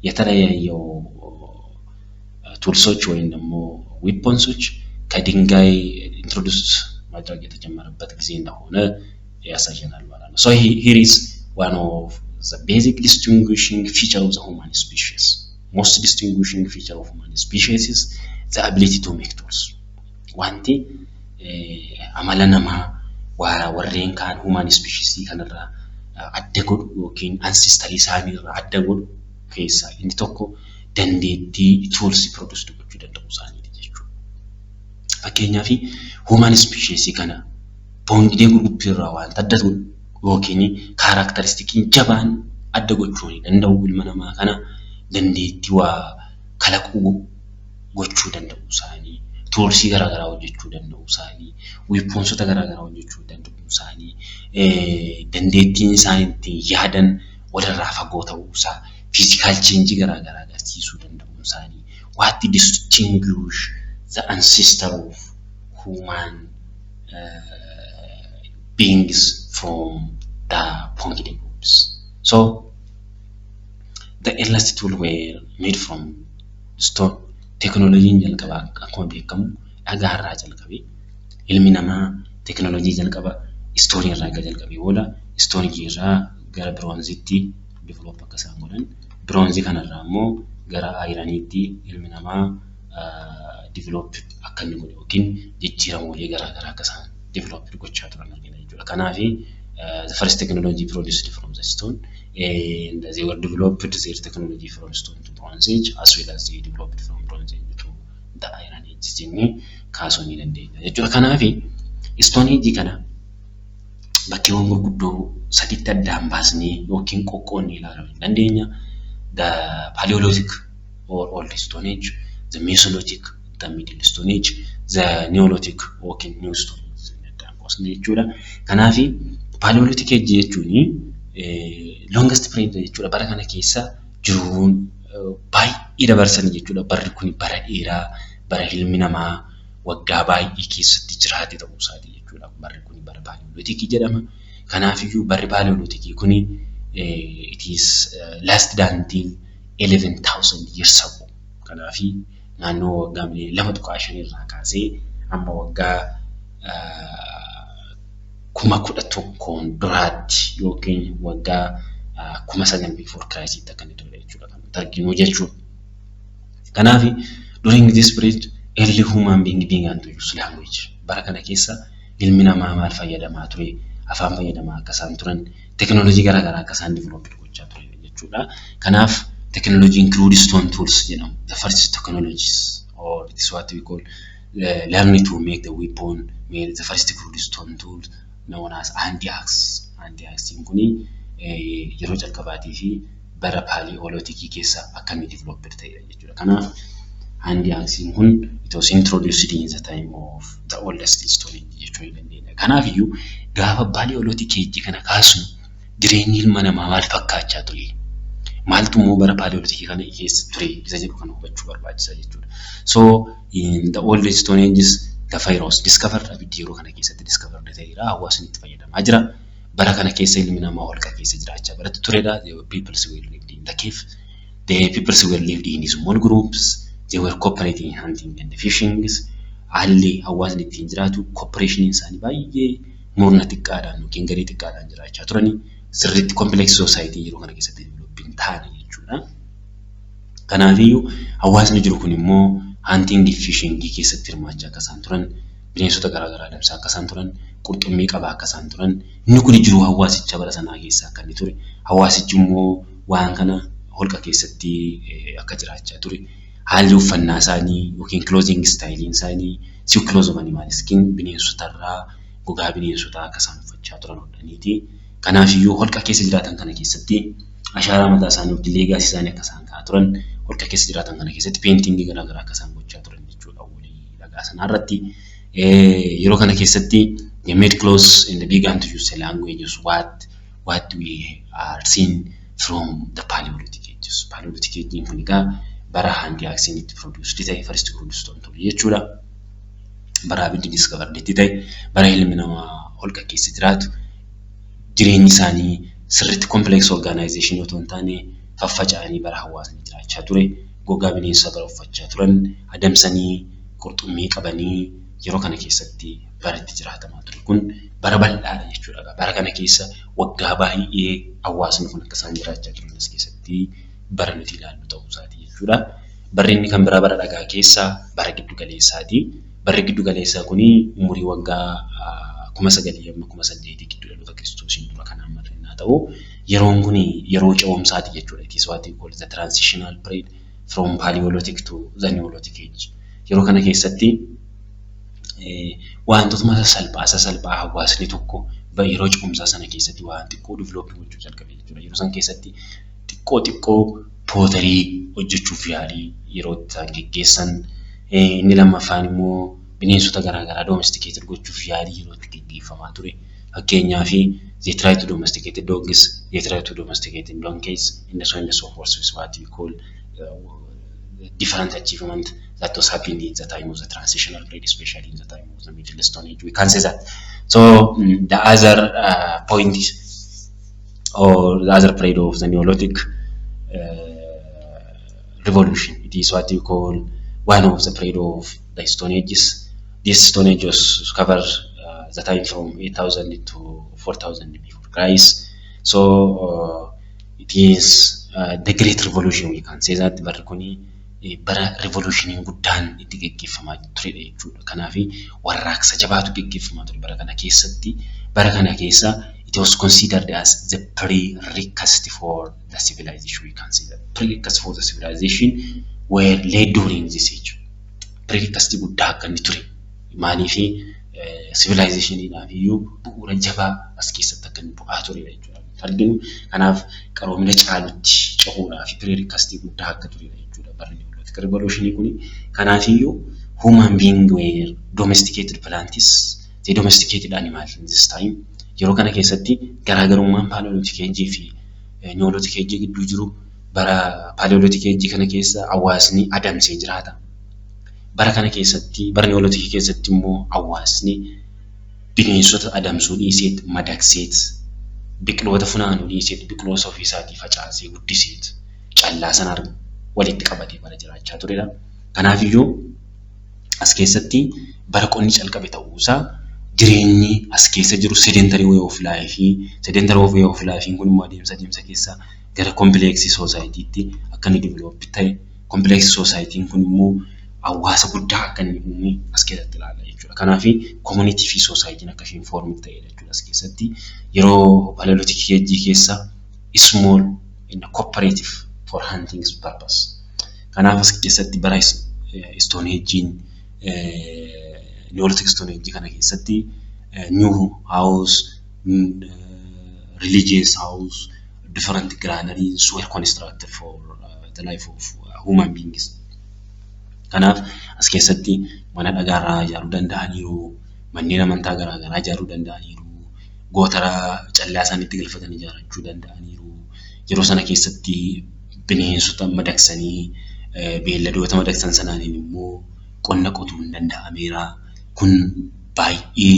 [SPEAKER 1] የተለያዩ toolሶች ወይም ደግሞ weaponsኦች ከድንጋይ introduce ማድረግ የተጀመረበት ጊዜ እንደሆነ ያሳየናል ማለት ነው። So here is one of the basic distinguishing feature of the human species. Most distinguishing feature of human species is the ability to make tools. Wanti amala namaa warreen kaan human species kanarraa adda godhu yookiin ancestry isaanii irraa adda godhu keessaa inni tokko dandeettii tools produce gochuu danda'uu isaaniiti jechuudha. Fakkeenyaaf, human species kana Pongidae groupii irraa wanta adda godhu yookiin characteristiciin jabaan adda gochuu ni danda'u ilma namaa kana dandeettii waa kalaquu gochuu danda'uu isaanii, toolsii garaagaraa hojjechuu danda'uu isaanii, weaponsota garaagaraa hojjechuu danda'uu isaanii, dandeettiin isaan ittiin yaadan walirraa fagoo ta'uu isaa, physical changeii garaagaraa agarsiisuu danda'uu isaanii, what distinguish the ancestor of human beings from the Pongidae groups. So the earliest tool were made from stone. Teknooloojiin jalqabaa akkuma beekamu dhagaarraa jalqabe. Ilmi namaa teknooloojii jalqaba stoneii irraa erga jalqabee booda, stoneii irraa gara bronzeitti develop akka isaan godhan, bronzeii kanarraa immoo gara ironiitti ilmi namaa develop akka inni godhe yookiin jijjiiramoota garaagaraa akka isaan develop gochaa turan argina jechuudha. Kanaaf the first technology produced from the stone, and they were developed their technology from stone to bronze age, as well as they developed from bronze age to the iron age jennee kaasuu ni dandeenya jechuudha. Kanaaf stone age kana bakkeewwan gurguddoo saditti addaan baasnee yookiin qoqqoodnee ilaaluu ni dandeenya. The Paleolithic or Old Stone Age, the Mesolithic, the Middle Stone Age, the Neolithic yookiin New Stone Age addaan qoosne jechuudha. Kanaafi Paleolithic Age jechuun longest period jechuudha. Bara kana keessa jiruun baay'ee dabarsan jechuudha. Barri kun bara dheeraa, bara ilmi namaa waggaa baay'ee keessatti jiraate ta'uu isaati jechuudha. Barri kun bara Paleolithic jedhama. Kanaafiyyuu barri Paleolithic kuni it is lasted until 11,000 years ago. Kanaafi naannoo waggaa 2.5 irraa kaasee hamma waggaa 11,000 duraatti yookiin waggaa 9,000 before Christ akka inni ture jechuudha kan nuti arginu jechuudha. Kanaaf during this period early human being began to use language. Bara kana keessa ilmi namaa maal fayyadamaa ture? Afaan fayyadamaa akka isaan turan, teekinooloojii garaagaraa akka isaan develop gochaa turan jechuudha. Kanaaf teekinooloojiin crude stone tools jedhamu, the first technologies, or it is what we call learning to make the weapon, made the first crude stone tools known as hand axe. Hand axe kuni yeroo jalqabaatii fi bara Paleolithicii keessa akka inni develop ta'edha jechuudha. Kanaaf hand axe kun it was introduced in the time of the oldest stone age jechuu ni dandeenya. Kanaaf iyyuu gaafa Paleolithic age kana kaasnu jireenyi ilma namaa maal fakkaachaa ture? Maaltu immoo bara Paleolithicii kana keessa ture? Isa jedhu kana hubachuu barbaachisa jechuudha. So in the old stone ages the fire was discovered. Abiddi yeroo kana keessatti discovered ta'eera. Hawaasni itti fayyadamaa jira. Bara kana keessa ilmi namaa holqa keessa jiraachaa baratti turedha. The peoples were lived in the cave. The peoples were lived in small groups. They were cooperating in hunting and fishing. Haalli hawaasni ittiin jiraatu cooperationiin isaanii baay'ee murna xiqqaadhaan yookiin garee xiqqaadhaan jiraachaa turani. Sirriitti complex society yeroo kana keessatti develop hin taane jechuudha. Kanaafiyyuu hawaasni jiru kun immoo hunting fi fishing keessatti hirmaachaa akka isaan turan, bineensota garaagaraa adamsaa akka isaan turan, qurxummii qabaa akka isaan turan, inni kun jiruu hawaasichaa bara sanaa keessa akka inni ture, hawaasichi immoo waan kana holqa keessatti akka jiraachaa ture, haalli uffannaa isaanii yookiin clothing styleiin isaanii silk clothes of animal skin, bineensotarraa gogaa bineensotaa akka isaan uffachaa turan hodhaniiti. Kanaafiyyuu holqa keessa jiraatan kana keessatti ashaaraa mataa isaanii yookiin legacy isaanii akka isaan kaa'aa turan, holqa keessa jiraatan kana keessatti paintingii garaagaraa akka isaan gochaa turan jechuudha walii dhagaa sanaa irratti. Yeroo kana keessatti they made clothes and they began to use the languages what we are seeing from the Paleolithic ages. Paleolithic age kun egaa bara hand axeen itti produced ta'e, first crude ture jechuudha. Bara abiddi discovered itti ta'e, bara ilmi namaa holqa keessa jiraatu, jireenyi isaanii sirriitti complex organization otoo hin taane faffaca'anii bara hawaasni jiraachaa ture, gogaa bineensaa bara uffachaa turan, adamsanii qurxummii qabanii yeroo kana keessatti bara itti jiraatamaa ture kun bara bal'aadha jechuudha. Bara kana keessa waggaa baay'ee hawaasni kun akka isaan jiraachaa turan as keessatti bara nuti ilaallu ta'uu isaati jechuudha. Barri inni kan biraa bara dhagaa keessaa bara giddu galeessaati. Barri giddu galeessaa kuni umurii waggaa 9,000 hamma 8,000 gidduu dhaloota Kiristoosiin dura kan hammatu yennaa ta'u, yeroon kun yeroo ce'umsaati jechuudha. It is what we call the transitional period from Paleolithic to the Neolithic age. Yeroo kana keessatti wantootuma sasalphaa sasalphaa hawaasni tokko yeroo ce'umsaa sana keessatti waan xiqqoo develop gochuu jalqabe jechuudha. Yeroo sana keessatti xiqqoo xiqqoo pottery hojjechuuf yaalii yeroo isaan geggeessan, inni lammaffaan immoo bineensota garaagaraa domesticate gochuuf yaalii yeroo itti geggeeffamaa ture. Fakkeenyaaf, they try to domesticate dogs, they try to domesticate donkeys, and so on and so forth is what we call different achievement that was happening in the time of the transitional period, especially in the time of the Middle Stone Age. We can say that. So the other point or the other period of the Neolithic revolution, it is what you call one of the period of the Stone Ages. This Stone Age was cover the time from 8000 to 4000 before Christ. So it is the great revolution, we can say that. Barri kuni bara revolutioniin guddaan itti geggeeffamaa turedha jechuudha. Kanaaf warraaqsa jabaatu geggeeffamaa ture bara kana keessatti. Bara kana keessa it was considered as the prerequisite for the civilization, we can say that. Prerequisite for the civilization were laid during this age. Prerequisite guddaa akka inni ture. Maaliifi civilizationiidhaaf iyyuu bu'uura jabaa as keessatti akka inni bu'aa turedha jechuudha. Arginu kanaaf qaroomina caalutti cehuudhaa fi pre-requisitii guddaa akka turedha jechuudha barri Neolithic Revolutionii kuni. Kanaafiyyuu human being were domesticated plants, the domesticated animal in this time. Yeroo kana keessatti garaagarummaan Paleolithic Age fi Neolithic Age gidduu jiru, bara Paleolithic Age kana keessa hawaasni adamsee jiraata. Bara kana keessatti, bara Neolithic keessatti immoo hawaasni bineensota adamsuu dhiiseet madaqseet, biqiloota funaanuu dhiiseet biqiloota ofiisaatii facaasee guddiseet callaa sana walitti qabatee bara jiraachaa turedha. Kanaafiyyuu as keessatti bara qonni calqabe ta'uusaa, jireenyi as keessa jiru sedentary way of life, sedentary way of life kun immoo adeemsa keessa gara complex societytti akka inni develop ta'e, complex society kun immoo hawaasa guddaa akka inni uume as keessatti ilaalla jechuudha. Kanaaf community fi societyn akka isheen form ta'edha jechuudha as keessatti. Yeroo Paleolithic Age keessa small in cooperative for hunting purpose. Kanaaf as keessatti bara Stone Age'n, Neolithic Stone Age kana keessatti new house, religious house, different granaries were constructed for the life of human beings. Kanaaf as keessatti mana dhagaarraa ijaaruu danda'aniiru, manneen amantaa garaa garaa ijaaruu danda'aniiru, gootaraa callaa isaanii itti galfatan ijaarrachuu danda'aniiru. Yeroo sana keessatti bineensota madaqsanii, beeyladoota madaqsan sanaan immoo qonna qotuun danda'ameera. Kun baay'ee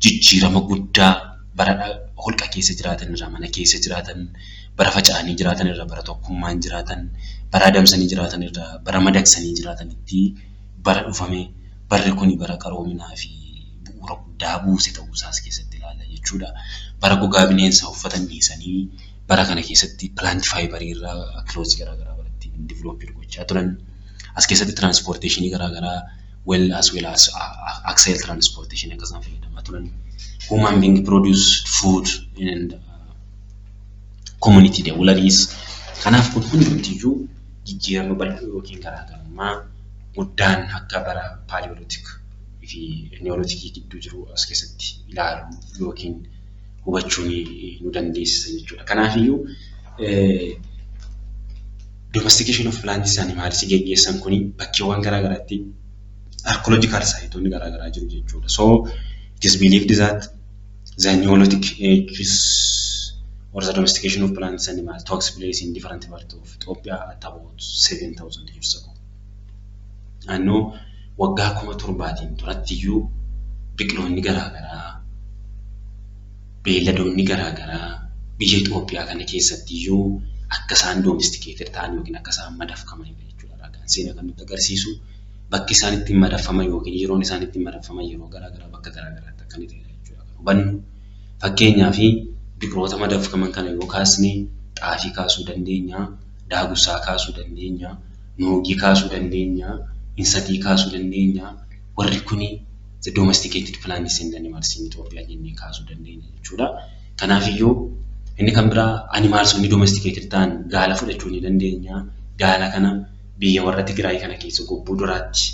[SPEAKER 1] jijjiirama guddaa bara holqa keessa jiraatan irraa mana keessa jiraatan, bara faca'anii jiraatan irraa bara tokkummaan jiraatan, bara adamsanii jiraatan irraa bara madaqsanii jiraatanitti bara dhufame, barri kun bara qaroominaa fi bu'uura guddaa buuse ta'uusaa as keessatti ilaalla jechuudha. Bara gogaa bineensaa uffatan dhiisanii bara kana keessatti plant fiberii irraa clothii garaa garaa ittiin develop gochaa turan. As keessatti transportationii garaa garaa well as well as axial transportation akka isaan fayyadamaa turan. Human being produced food and community dwellers. Kanaaf kun hundumtiyyuu jijjiirama bal'oo yookiin garaagarummaa guddaan akka bara Paleolithic fi Neolithicii gidduu jiru as keessatti ilaaluu yookiin hubachuu nu dandeessisa jechuudha. Kanaafiyyuu domestication of plants, animals geggeessan kuni bakkeewwan garaa garaatti archaeological siteonni garaa garaa jiru jechuudha. So it is believed that the Neolithic ages or the domestication of plants and animals took place in different parts of Ethiopia at about 7000 years ago. Naannoo waggaa 7000tiin durattiyyuu biqiloonni garaa garaa, beeyladoonni garaa garaa biyya Itoophiyaa kana keessattiyyuu akka isaan domesticated ta'an yookiin akka isaan madaqfamanidha jechuudha ragaan seenaa kan nutti agarsiisu. Bakki isaan ittiin madaqfaman yookiin yeroon isaan ittiin madaqfaman yeroo garaa garaa bakka garaa garaatti akka inni ta'edha jechuudha kan hubannu. Fakkeenyaaf biqiloota madaqfaman kana yoo kaasne xaafii kaasuu dandeenya, daagussaa kaasuu dandeenya, nuugii kaasuu dandeenya, insatii kaasuu dandeenya. Warri kuni the domesticated plants and animals in Ethiopia jennee kaasuu dandeenya jechuudha. Kanaafiyyuu inni kan biraa animalsonni domesticated ta'an gaala fudhachuu ni dandeenya. Gaala kana biyya warra Tigraay kana keessa Gobbuu duraatti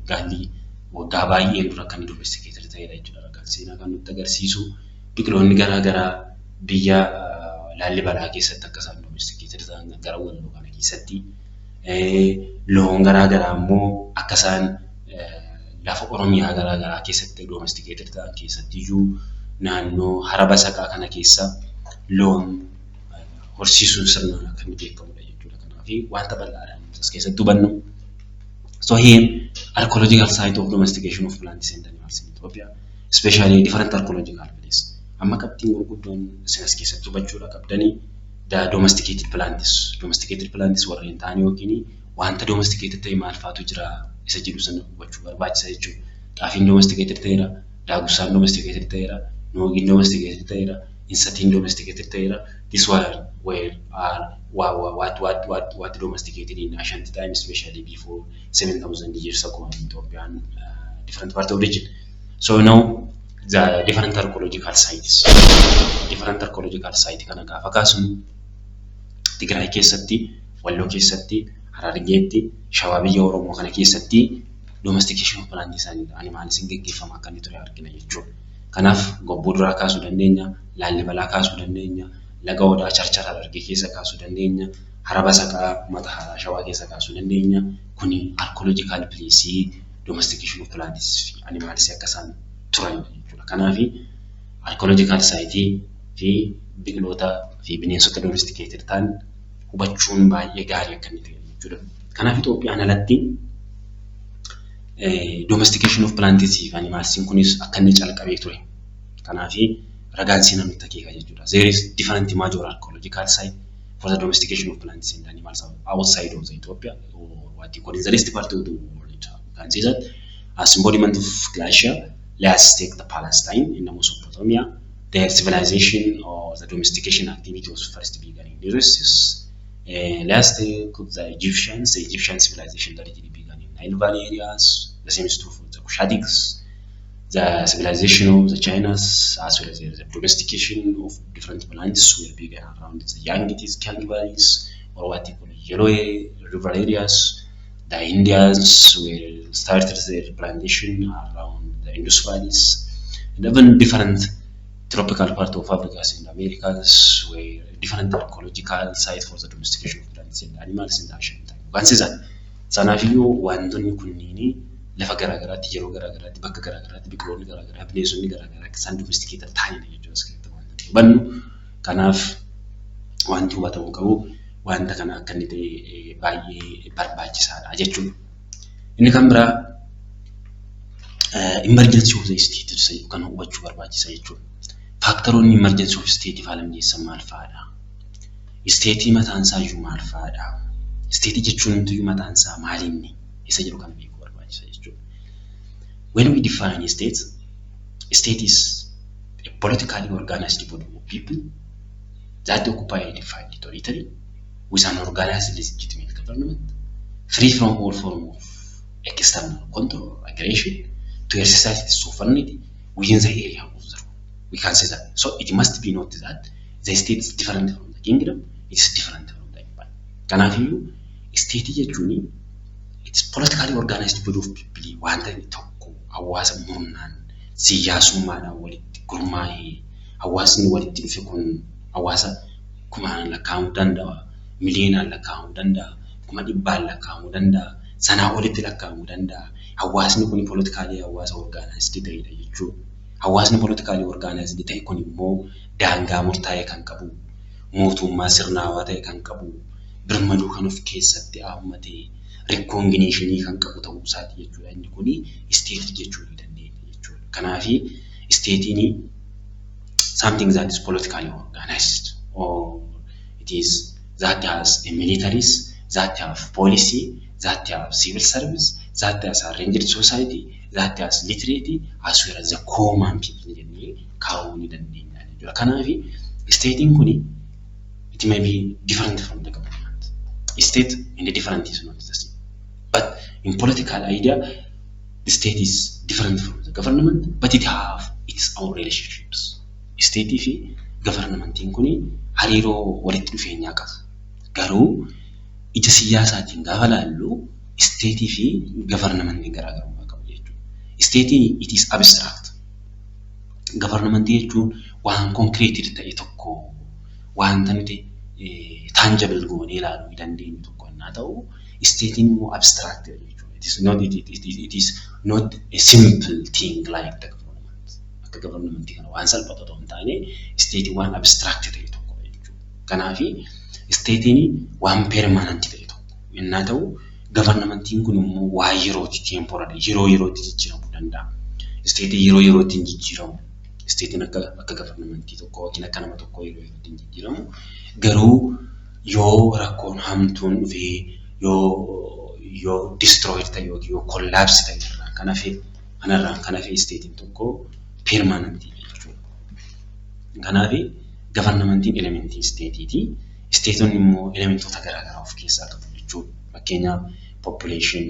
[SPEAKER 1] gaalli waggaa baay'een dura kan domesticated ta'edha jechuudha ragaan seenaa kan nutti agarsiisu. Biqiloonni garaa garaa biyya Laallibalaa keessatti akka isaan domesticated ta'an gara Walloo kana keessatti. Loon garaa garaa immoo akka isaan lafa Oromiyaa garaa garaa keessatti domesticated ta'an, keessattiyyuu naannoo Hara Basaqaa kana keessa loon horsiisuun sirnaan akka inni beekamudha jechuudha. Kanaaf wanta bal'aadhaan as keessatti hubannu. So here, archaeological site of domestication of plants and animals in Ethiopia, especially different archaeological places. Amma qabxiin gurguddoon isin as keessatti hubachuudha qabdanii the domesticated plants. Domesticated plants warreen ta'an yookiin wanta domesticated ta'e maal faatu jira isa jedhu sana hubachuu barbaachisa jechuudha. Xaafiin domesticated ta'eera, daagusaan domesticated ta'eera, nuugiin domesticated ta'eera, insatiin domesticated ta'eera. This one were are what what what what what domesticated in ancient times, especially before 7000 years ago in Ethiopian different part of region. So now the different archaeological sites. Different archaeological site kana gaafa kaasnu Tigraay keessatti, Walloo keessatti, Harargeetti, Shawaa biyya Oromoo kana keessatti domestication of plant isaanii animalsiin geggeeffamaa akka inni ture argina jechuudha. Kanaaf Gobbuu duraa kaasuu dandeenya, Laallibalaa kaasuu dandeenya, Laga Odaa Carcara Harargee keessa kaasuu dandeenya. Hara Basaqaa Mata Shawaa keessa kaasuu dandeenya. Kuni archaeological place domestication of plants fi animals akka isaan turanidha jechuudha. Kanaaf archaeological site fi biqiloota fi bineensota domesticated ta'an hubachuun baay'ee gaarii akka inni ta'e jechuudha. Kanaaf Itoophiyaan alatti domestication of plants fi animals kunis akka inni calqabee ture. Kanaaf ragaan seenaa nutti akeeka jechuudha. There is different major archaeological site for the domestication of plants and animals outside of the Ethiopia or what you call in the rest part of the world. You can see that as embodiment of glacier, let's take the Palestine in the Mesopotamia. Their civilization or the domestication activity was first began in the let's take the Egyptians, the Egyptian civilization that really began in Nile Valley areas. The same is true for the Kushitics, the civilization of the Chinas, as well as the domestication of different plants were began around the Yangtze Kiang valleys or what you call Yellow River areas. The Indians were started their plantation around the Indus valleys, and even different tropical part of Africa and Americas were different archaeological sites for the domestication of plants and animals in the ancient time. You can see that. Sanaafiyyuu wantoonni kunniin lafa garaagaraatti, yeroo garaagaraatti, bakka garaagaraatti biqiloonni garaagaraa, bineensonni garaagaraa akka isaan domesticated ta'anidha jechuudha as keessatti wanti hubannu. Kanaaf wanti hubatamuu qabu wanta kana akka inni ta'e baay'ee barbaachisaadha jechuudha. Inni kan biraa emergence of the state kan hubachuu barbaachisa jechuudha. Factoroonni emergence of state haala mijeessan maal fa'aadha? State mataan isaa iyyuu maal fa'aadha? State jechuun iyyuu mataan isaa maalinni? Isa jedhu kana beekuu barbaachisa jechuudha. When we define state, state is a politically organized body of people that occupy a defined territory with an organized legitimate government, free from all form of external control or aggression, to exercise its sovereignty within the area of the rule. We can say that. So it must be noted that the state is different from the kingdom, it's different from the empire. Kanaafiyyuu state jechuun it's politically organized body of people, wanta tokko hawaasa murnaan siyaasummaadhaan walitti gurmaa'ee, hawaasni walitti dhufe kun hawaasa kumaan lakkaa'amuu danda'a, miliyoonaan lakkaa'amuu danda'a, kuma dhibbaan lakkaa'amuu danda'a, sanaa olitti lakkaa'amuu danda'a. Hawaasni kun politically hawaasa organized ta'edha jechuudha. Hawaasni politically organized ta'e kun immoo daangaa murtaa'e kan qabu, mootummaa sirnaawaa ta'e kan qabu, birmaduu kan of keessatti haammatee, recognition kan qabu ta'uu isaati jechuudha. Inni kuni state jechuu ni dandeenya jechuudha. Kanaafi stateiin something that is politically organized or it is that has a militaries, that have policy, that have civil service, that has arranged society, that has literate as well as the common people jennee kaa'uu ni dandeenya jechuudha. Kanaafi stateiin kuni it may be different from the government. State in the different is not the same. But in political idea, the state is different from the government, but it have its own relationships. State fi governmentiin kuni hariiroo walitti dhufeenyaa qabu. Garuu ija siyaasaatiin gaafa laallu state fi governmentiin garaagarummaa qabu jechuudha. Stateiin it is abstract. Governmentii jechuun waan concrete ta'e tokko, wanta nuti tangible goonee ilaaluu dandeenyu tokko yennaa ta'u, stateiin immoo abstract jechuudha. It is not a simple thing like the government. Akka governmentii kana waan salphatu otoo hin taane stateiin waan abstract ta'e tokkodha jechuudha. Kanaafi stateiin waan permanent ta'e tokko yennaa ta'u, governmentiin kun immoo waan yerooti, temporary, yeroo yerootti jijjiiramuu danda'a. Stateiin yeroo yerootti hin jijjiiramu. Stateiin akka governmentii tokkoo yookiin akka nama tokkoo yeroo yerootti hin jijjiiramu. Garuu yoo rakkoon hamtuun dhufee, yoo destroyed ta'e yookiin yoo collapse ta'e irraan kan hafe, kanarraan kan hafe stateiin tokko permanentiidha jechuudha. Kanaafi governmentiin elementii stateiiti. Stateonni immoo elementoota garaagaraa of keessaa qabu jechuudha. Fakkeenyaaf population,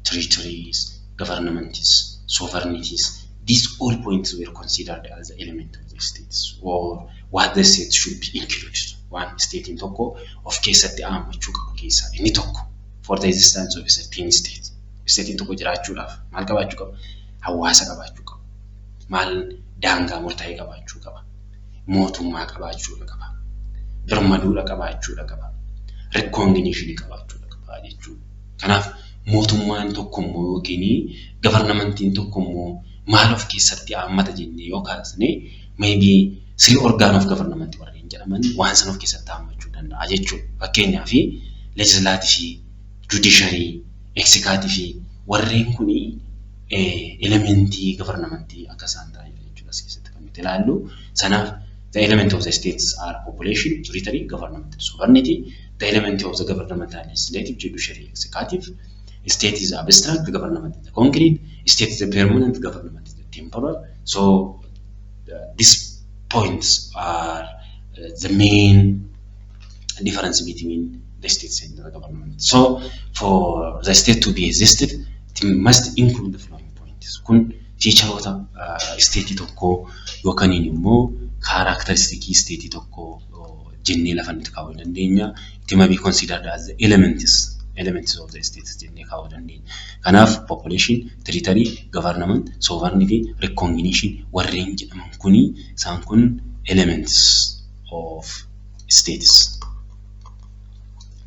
[SPEAKER 1] territories, governments, sovereignties. These all points were considered as the element of the states or what the state should be included. Waan stateiin tokko of keessatti hammachuu qabu keessaa inni tokko for the existence of a certain state. Stateiin tokko jiraachuudhaaf maal qabaachuu qaba? Hawaasa qabaachuu qaba. Maal, daangaa murtaa'e qabaachuu qaba. Mootummaa qabaachuu qaba. Birmaduudha qabaachuudha qaba. Recognition qabaachuudha qaba jechuudha. Kanaaf mootummaan tokkommoo yookiin governmentiin tokkommoo maal of keessatti haammata jennee yoo kaasne, maybe three organ of government warreen jedhaman waan sana of keessatti haammachuu danda'a jechuudha. Fakkeenyaaf legislative, judiciary, executive warreen kuni elementii governmentii akka isaan ta'anidha jechuudha as keessatti kan nuti ilaallu. Sanaaf the element of the states are population, territory, government, sovereignty. The element of the government are legislative, judiciary, executive. State is abstract, government is concrete. State is a permanent, government is temporal. So these points are the main difference between the states and the government. So for the state to be existed, it must include the following points. Kun featureoota stateii tokkoo yookaan immoo characteristicii stateii tokkoo jennee lafa nuti kaa'uu dandeenya. It may be considered as the elements of the state jennee kaa'uu dandeenya. Kanaaf population, territory, government, sovereignty, recognition warreen jedhaman kuni isaan kun elements of states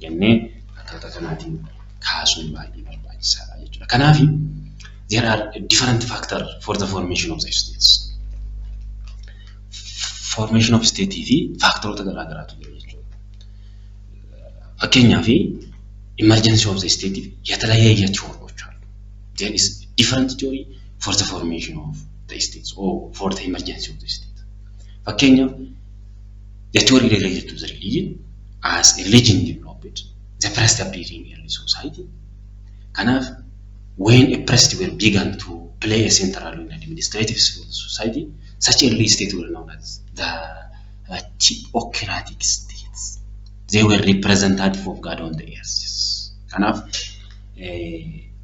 [SPEAKER 1] jennee akkaataa kanaatiin kaasuun baay'ee barbaachisaadha jechuudha. Kanaaf there are different factors for the formation of the states. Formation of state fi factoroota garaa garaatu jira jechuudha. Fakkeenyaaf emergency of the state የተለያየ theoryዎች አሉ። There is different theory for the formation of the states or for the emergency of the state. Fakkeenyaaf the theory related to the religion. As religion developed, the priest appeared in early society. Kanaaf when a priest were began to play a central role in administrative society, such early state were known as the theocratic states. They were representative of God on the earth. Kanaaf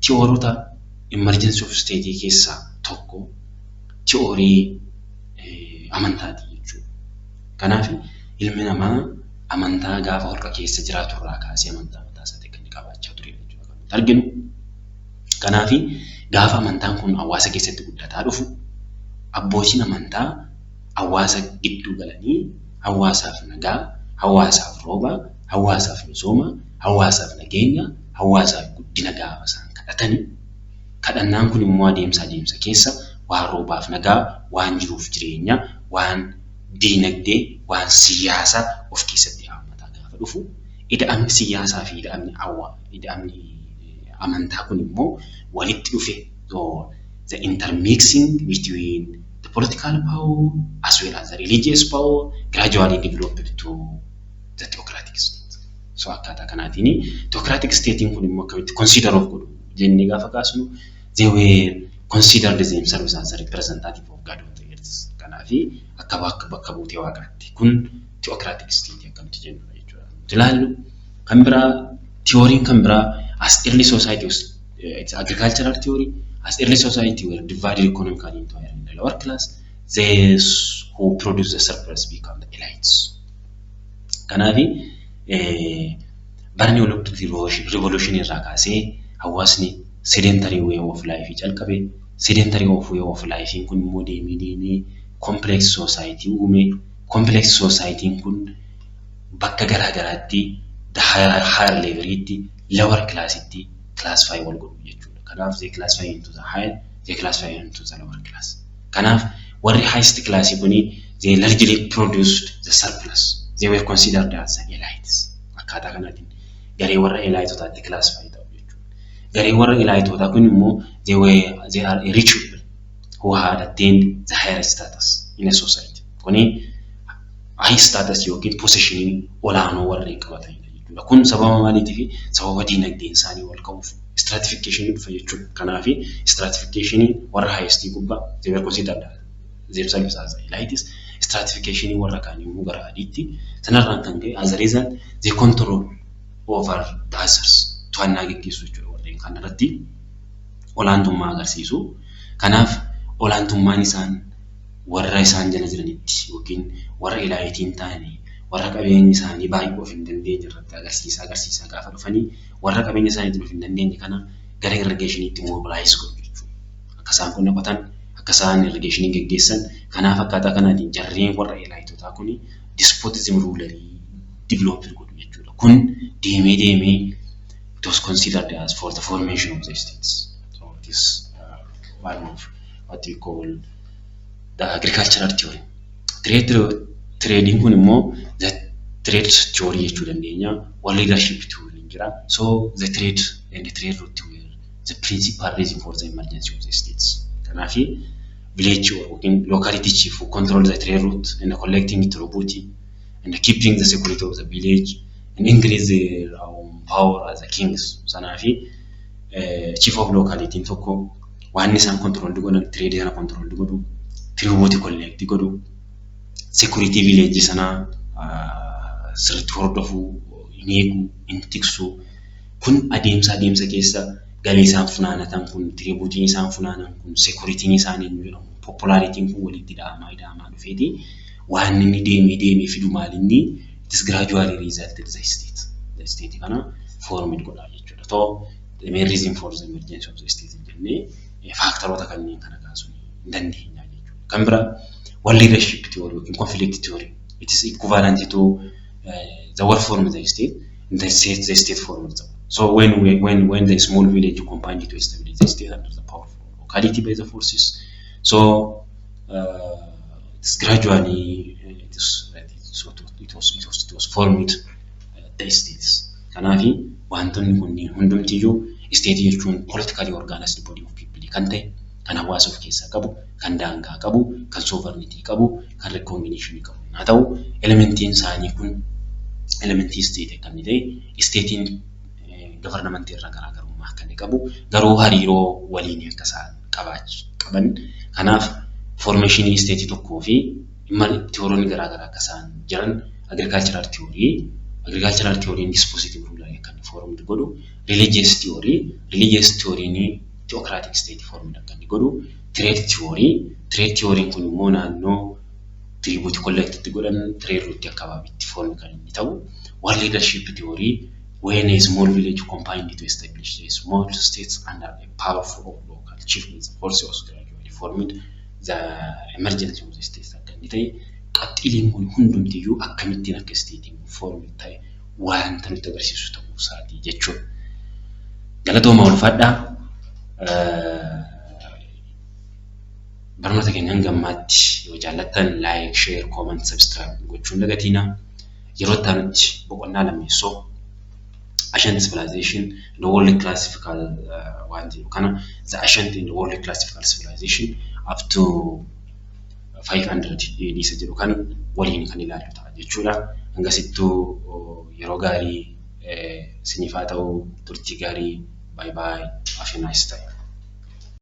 [SPEAKER 1] theoryota emergency of state keessaa tokko theory amantaati jechuudha. Kanaaf ilmi namaa amantaa gaafa holqa keessa jiraatu irraa kaasee amantaa mataa isaatii akka inni qabaachaa ture jechuudha kan nuti arginu. Kanaaf gaafa amantaan kun hawaasa keessatti guddataa dhufu, abbootiin amantaa hawaasa gidduu galanii hawaasaaf nagaa, hawaasaaf rooba, hawaasaaf misooma, hawaasaaf nageenya, hawaasaaf guddina gaafa isaan kadhatanii, kadhannaan kun immoo adeemsa adeemsa keessa waan roobaaf nagaa, waan jiruuf jireenya, waan diinagdee, waan siyaasaa of keessatti haammataa gaafa dhufu, ida'amni siyaasaa fi ida'amni amantaa kun immoo walitti dhufe, the intermixing between the political power as well as the religious power gradually developed to the theocratic state. So akkaataa kanaatiin theocratic statein kun immoo akkamitti consider of godhu jennee gaafa kaasnu, they were considered themselves as the representative of God on the earth. Kanaafi akka bakka buutee waaqaatti kun theocratic state akkamitti jennudha jechuudha. Ilaallu kan biraa, theoryin kan biraa, as early society was, it's agricultural theory. As early society were divided economically into higher and lower class, those who produce the surplus become the elites. Kanaafi bara Neolithic Revolution irraa kaasee hawaasni sedentary way of life calqabe. Sedentary of way of life kun immoo deemee deemee complex society uume. Complex society kun bakka garaa garaatti the higher level'itti, lower class'itti classify wal godhu jechuudha. Kanaaf they classify into the higher, they classify into the lower class. Kanaaf warri highest class kuni they largely produced the surplus. They were considered as the elites. Akkaataa kanaatiin garee warra eliteotaatti classify ta'u jechuudha. Garee warra eliteotaa kun immoo they are a rich people who had attained the higher status in a society. Kuni high status yookiin positionii olaanoo warreen qabatanidha jechuudha. Kun sababa maaliitiifi? Sababa diinagdeen isaanii ol ka'uuf stratification dhufa jechuudha. Kanaaf stratification warra highest gubbaa, they were considered themselves as elites. Stratification warra kaanii immoo gara adiitti. Sanarraan kan ka'e, as a result, they control over the others. To'annaa geggeessu jechuudha, warreen kanarratti olaantummaa agarsiisu. Kanaaf olaantummaan isaan warra isaan jala jiranitti yookiin warra eliteiin ta'anii, warra qabeenyi isaanii baay'ee of hin dandeenye irratti agarsiisaa agarsiisaa gaafa dhufanii, warra qabeenya isaaniitiin of hin dandeenye kana gara irrigationiitti mobilize godhu jechuudha. Akka isaan qonna qotan, akka isaan irrigationii geggeessan. Kanaaf akkaataa kanaatiin jarreen warra eliteotaa kuni despotism rulerii develop godhu jechuudha. Kun deemee deemee it was considered as for the formation of the states. So it is one of what we call the agricultural theory. Trading kun immoo the trade theory jechuu dandeenya. World leadership theory jira. So the trade and the trade route were the principal reason for the emergence of the states. Kanaafi village yookiin locality chief who control the trade route and collecting tribute and keeping the security of the village and increase their own power as a kings. Sanaafi chief of locality tokko waan isaan control godhan, trade sana control godhu, tribute collect godhu, security village sanaa sirriitti hordofuu, hin eeguu, hin tiksuu. Kun adeemsa keessa galii isaan funaanatan kun, tributeiin isaan funaanan kun, securityn isaan eenyu jedhamu, popularityn kun walitti ida'amaa ida'amaa dhufeeti waan inni deemee deemee fidu maalinni it is gradually resulted the state. The state kana formed godha jechuudha. So the main reason for the emergence of the state jennee factoroota kanneen kana kaasuu hin dandeenya jechuudha. Kan biraa world leadership theory yookiin conflict theory. It is equivalent to the world form the state and the state form the world. So when the small village combined to establish the state under the powerful locality by the forces, so it's gradually it is it was it was it was formed the states. Kanaafi wantoonni kunniin hundumtiyyuu state jechuun politically organized body of people kan ta'e, kan hawaasa of keessaa qabu, kan daangaa qabu, kan sovereignty qabu, kan recognition qabu. Haa ta'u, elementiin isaanii kun elementii state akka inni ta'e, stateiin governmentii irraa garaagarummaa akka inni qabu, garuu hariiroo waliin akka isaan qaban. Kanaaf formationii stateii tokkoo fi theoryoonni garaagaraa akka isaan jiran, agricultural theoryn dispositive rulerii akka inni formed godhu, religious theoryn theocratic state formed akka inni godhu, trade theoryn kun immoo naannoo tribute collect godhan, trade route akkabaabitti form kan inni ta'u, world leadership theory, when a small village combined to establish a small states under a powerful local chief with force was gradually formed the emergence of the states akka inni ta'e, qabxiileen kun hundumtiyyuu akkamittiin akka stateiin form ta'e wanta nutti agarsiisu ta'uu isaatii jechuudha. Galatooma, ulfaadhaa. Barnoota keenya hanga ammaatti yoo jaallattan like, share, comment, subscribe gochuu hin dagatinaa. Yeroo itti aanutti boqonnaa lammeessoo Ancient Civilization, the World Classical waan jedhu kana, the Ancient in the World Classical Civilization up to 500 AD isa jedhu kan waliin kan ilaallu ta'a jechuudha. Hangasittuu yeroo gaarii isiniif haa ta'u, turtii gaarii, bye bye, have a nice time.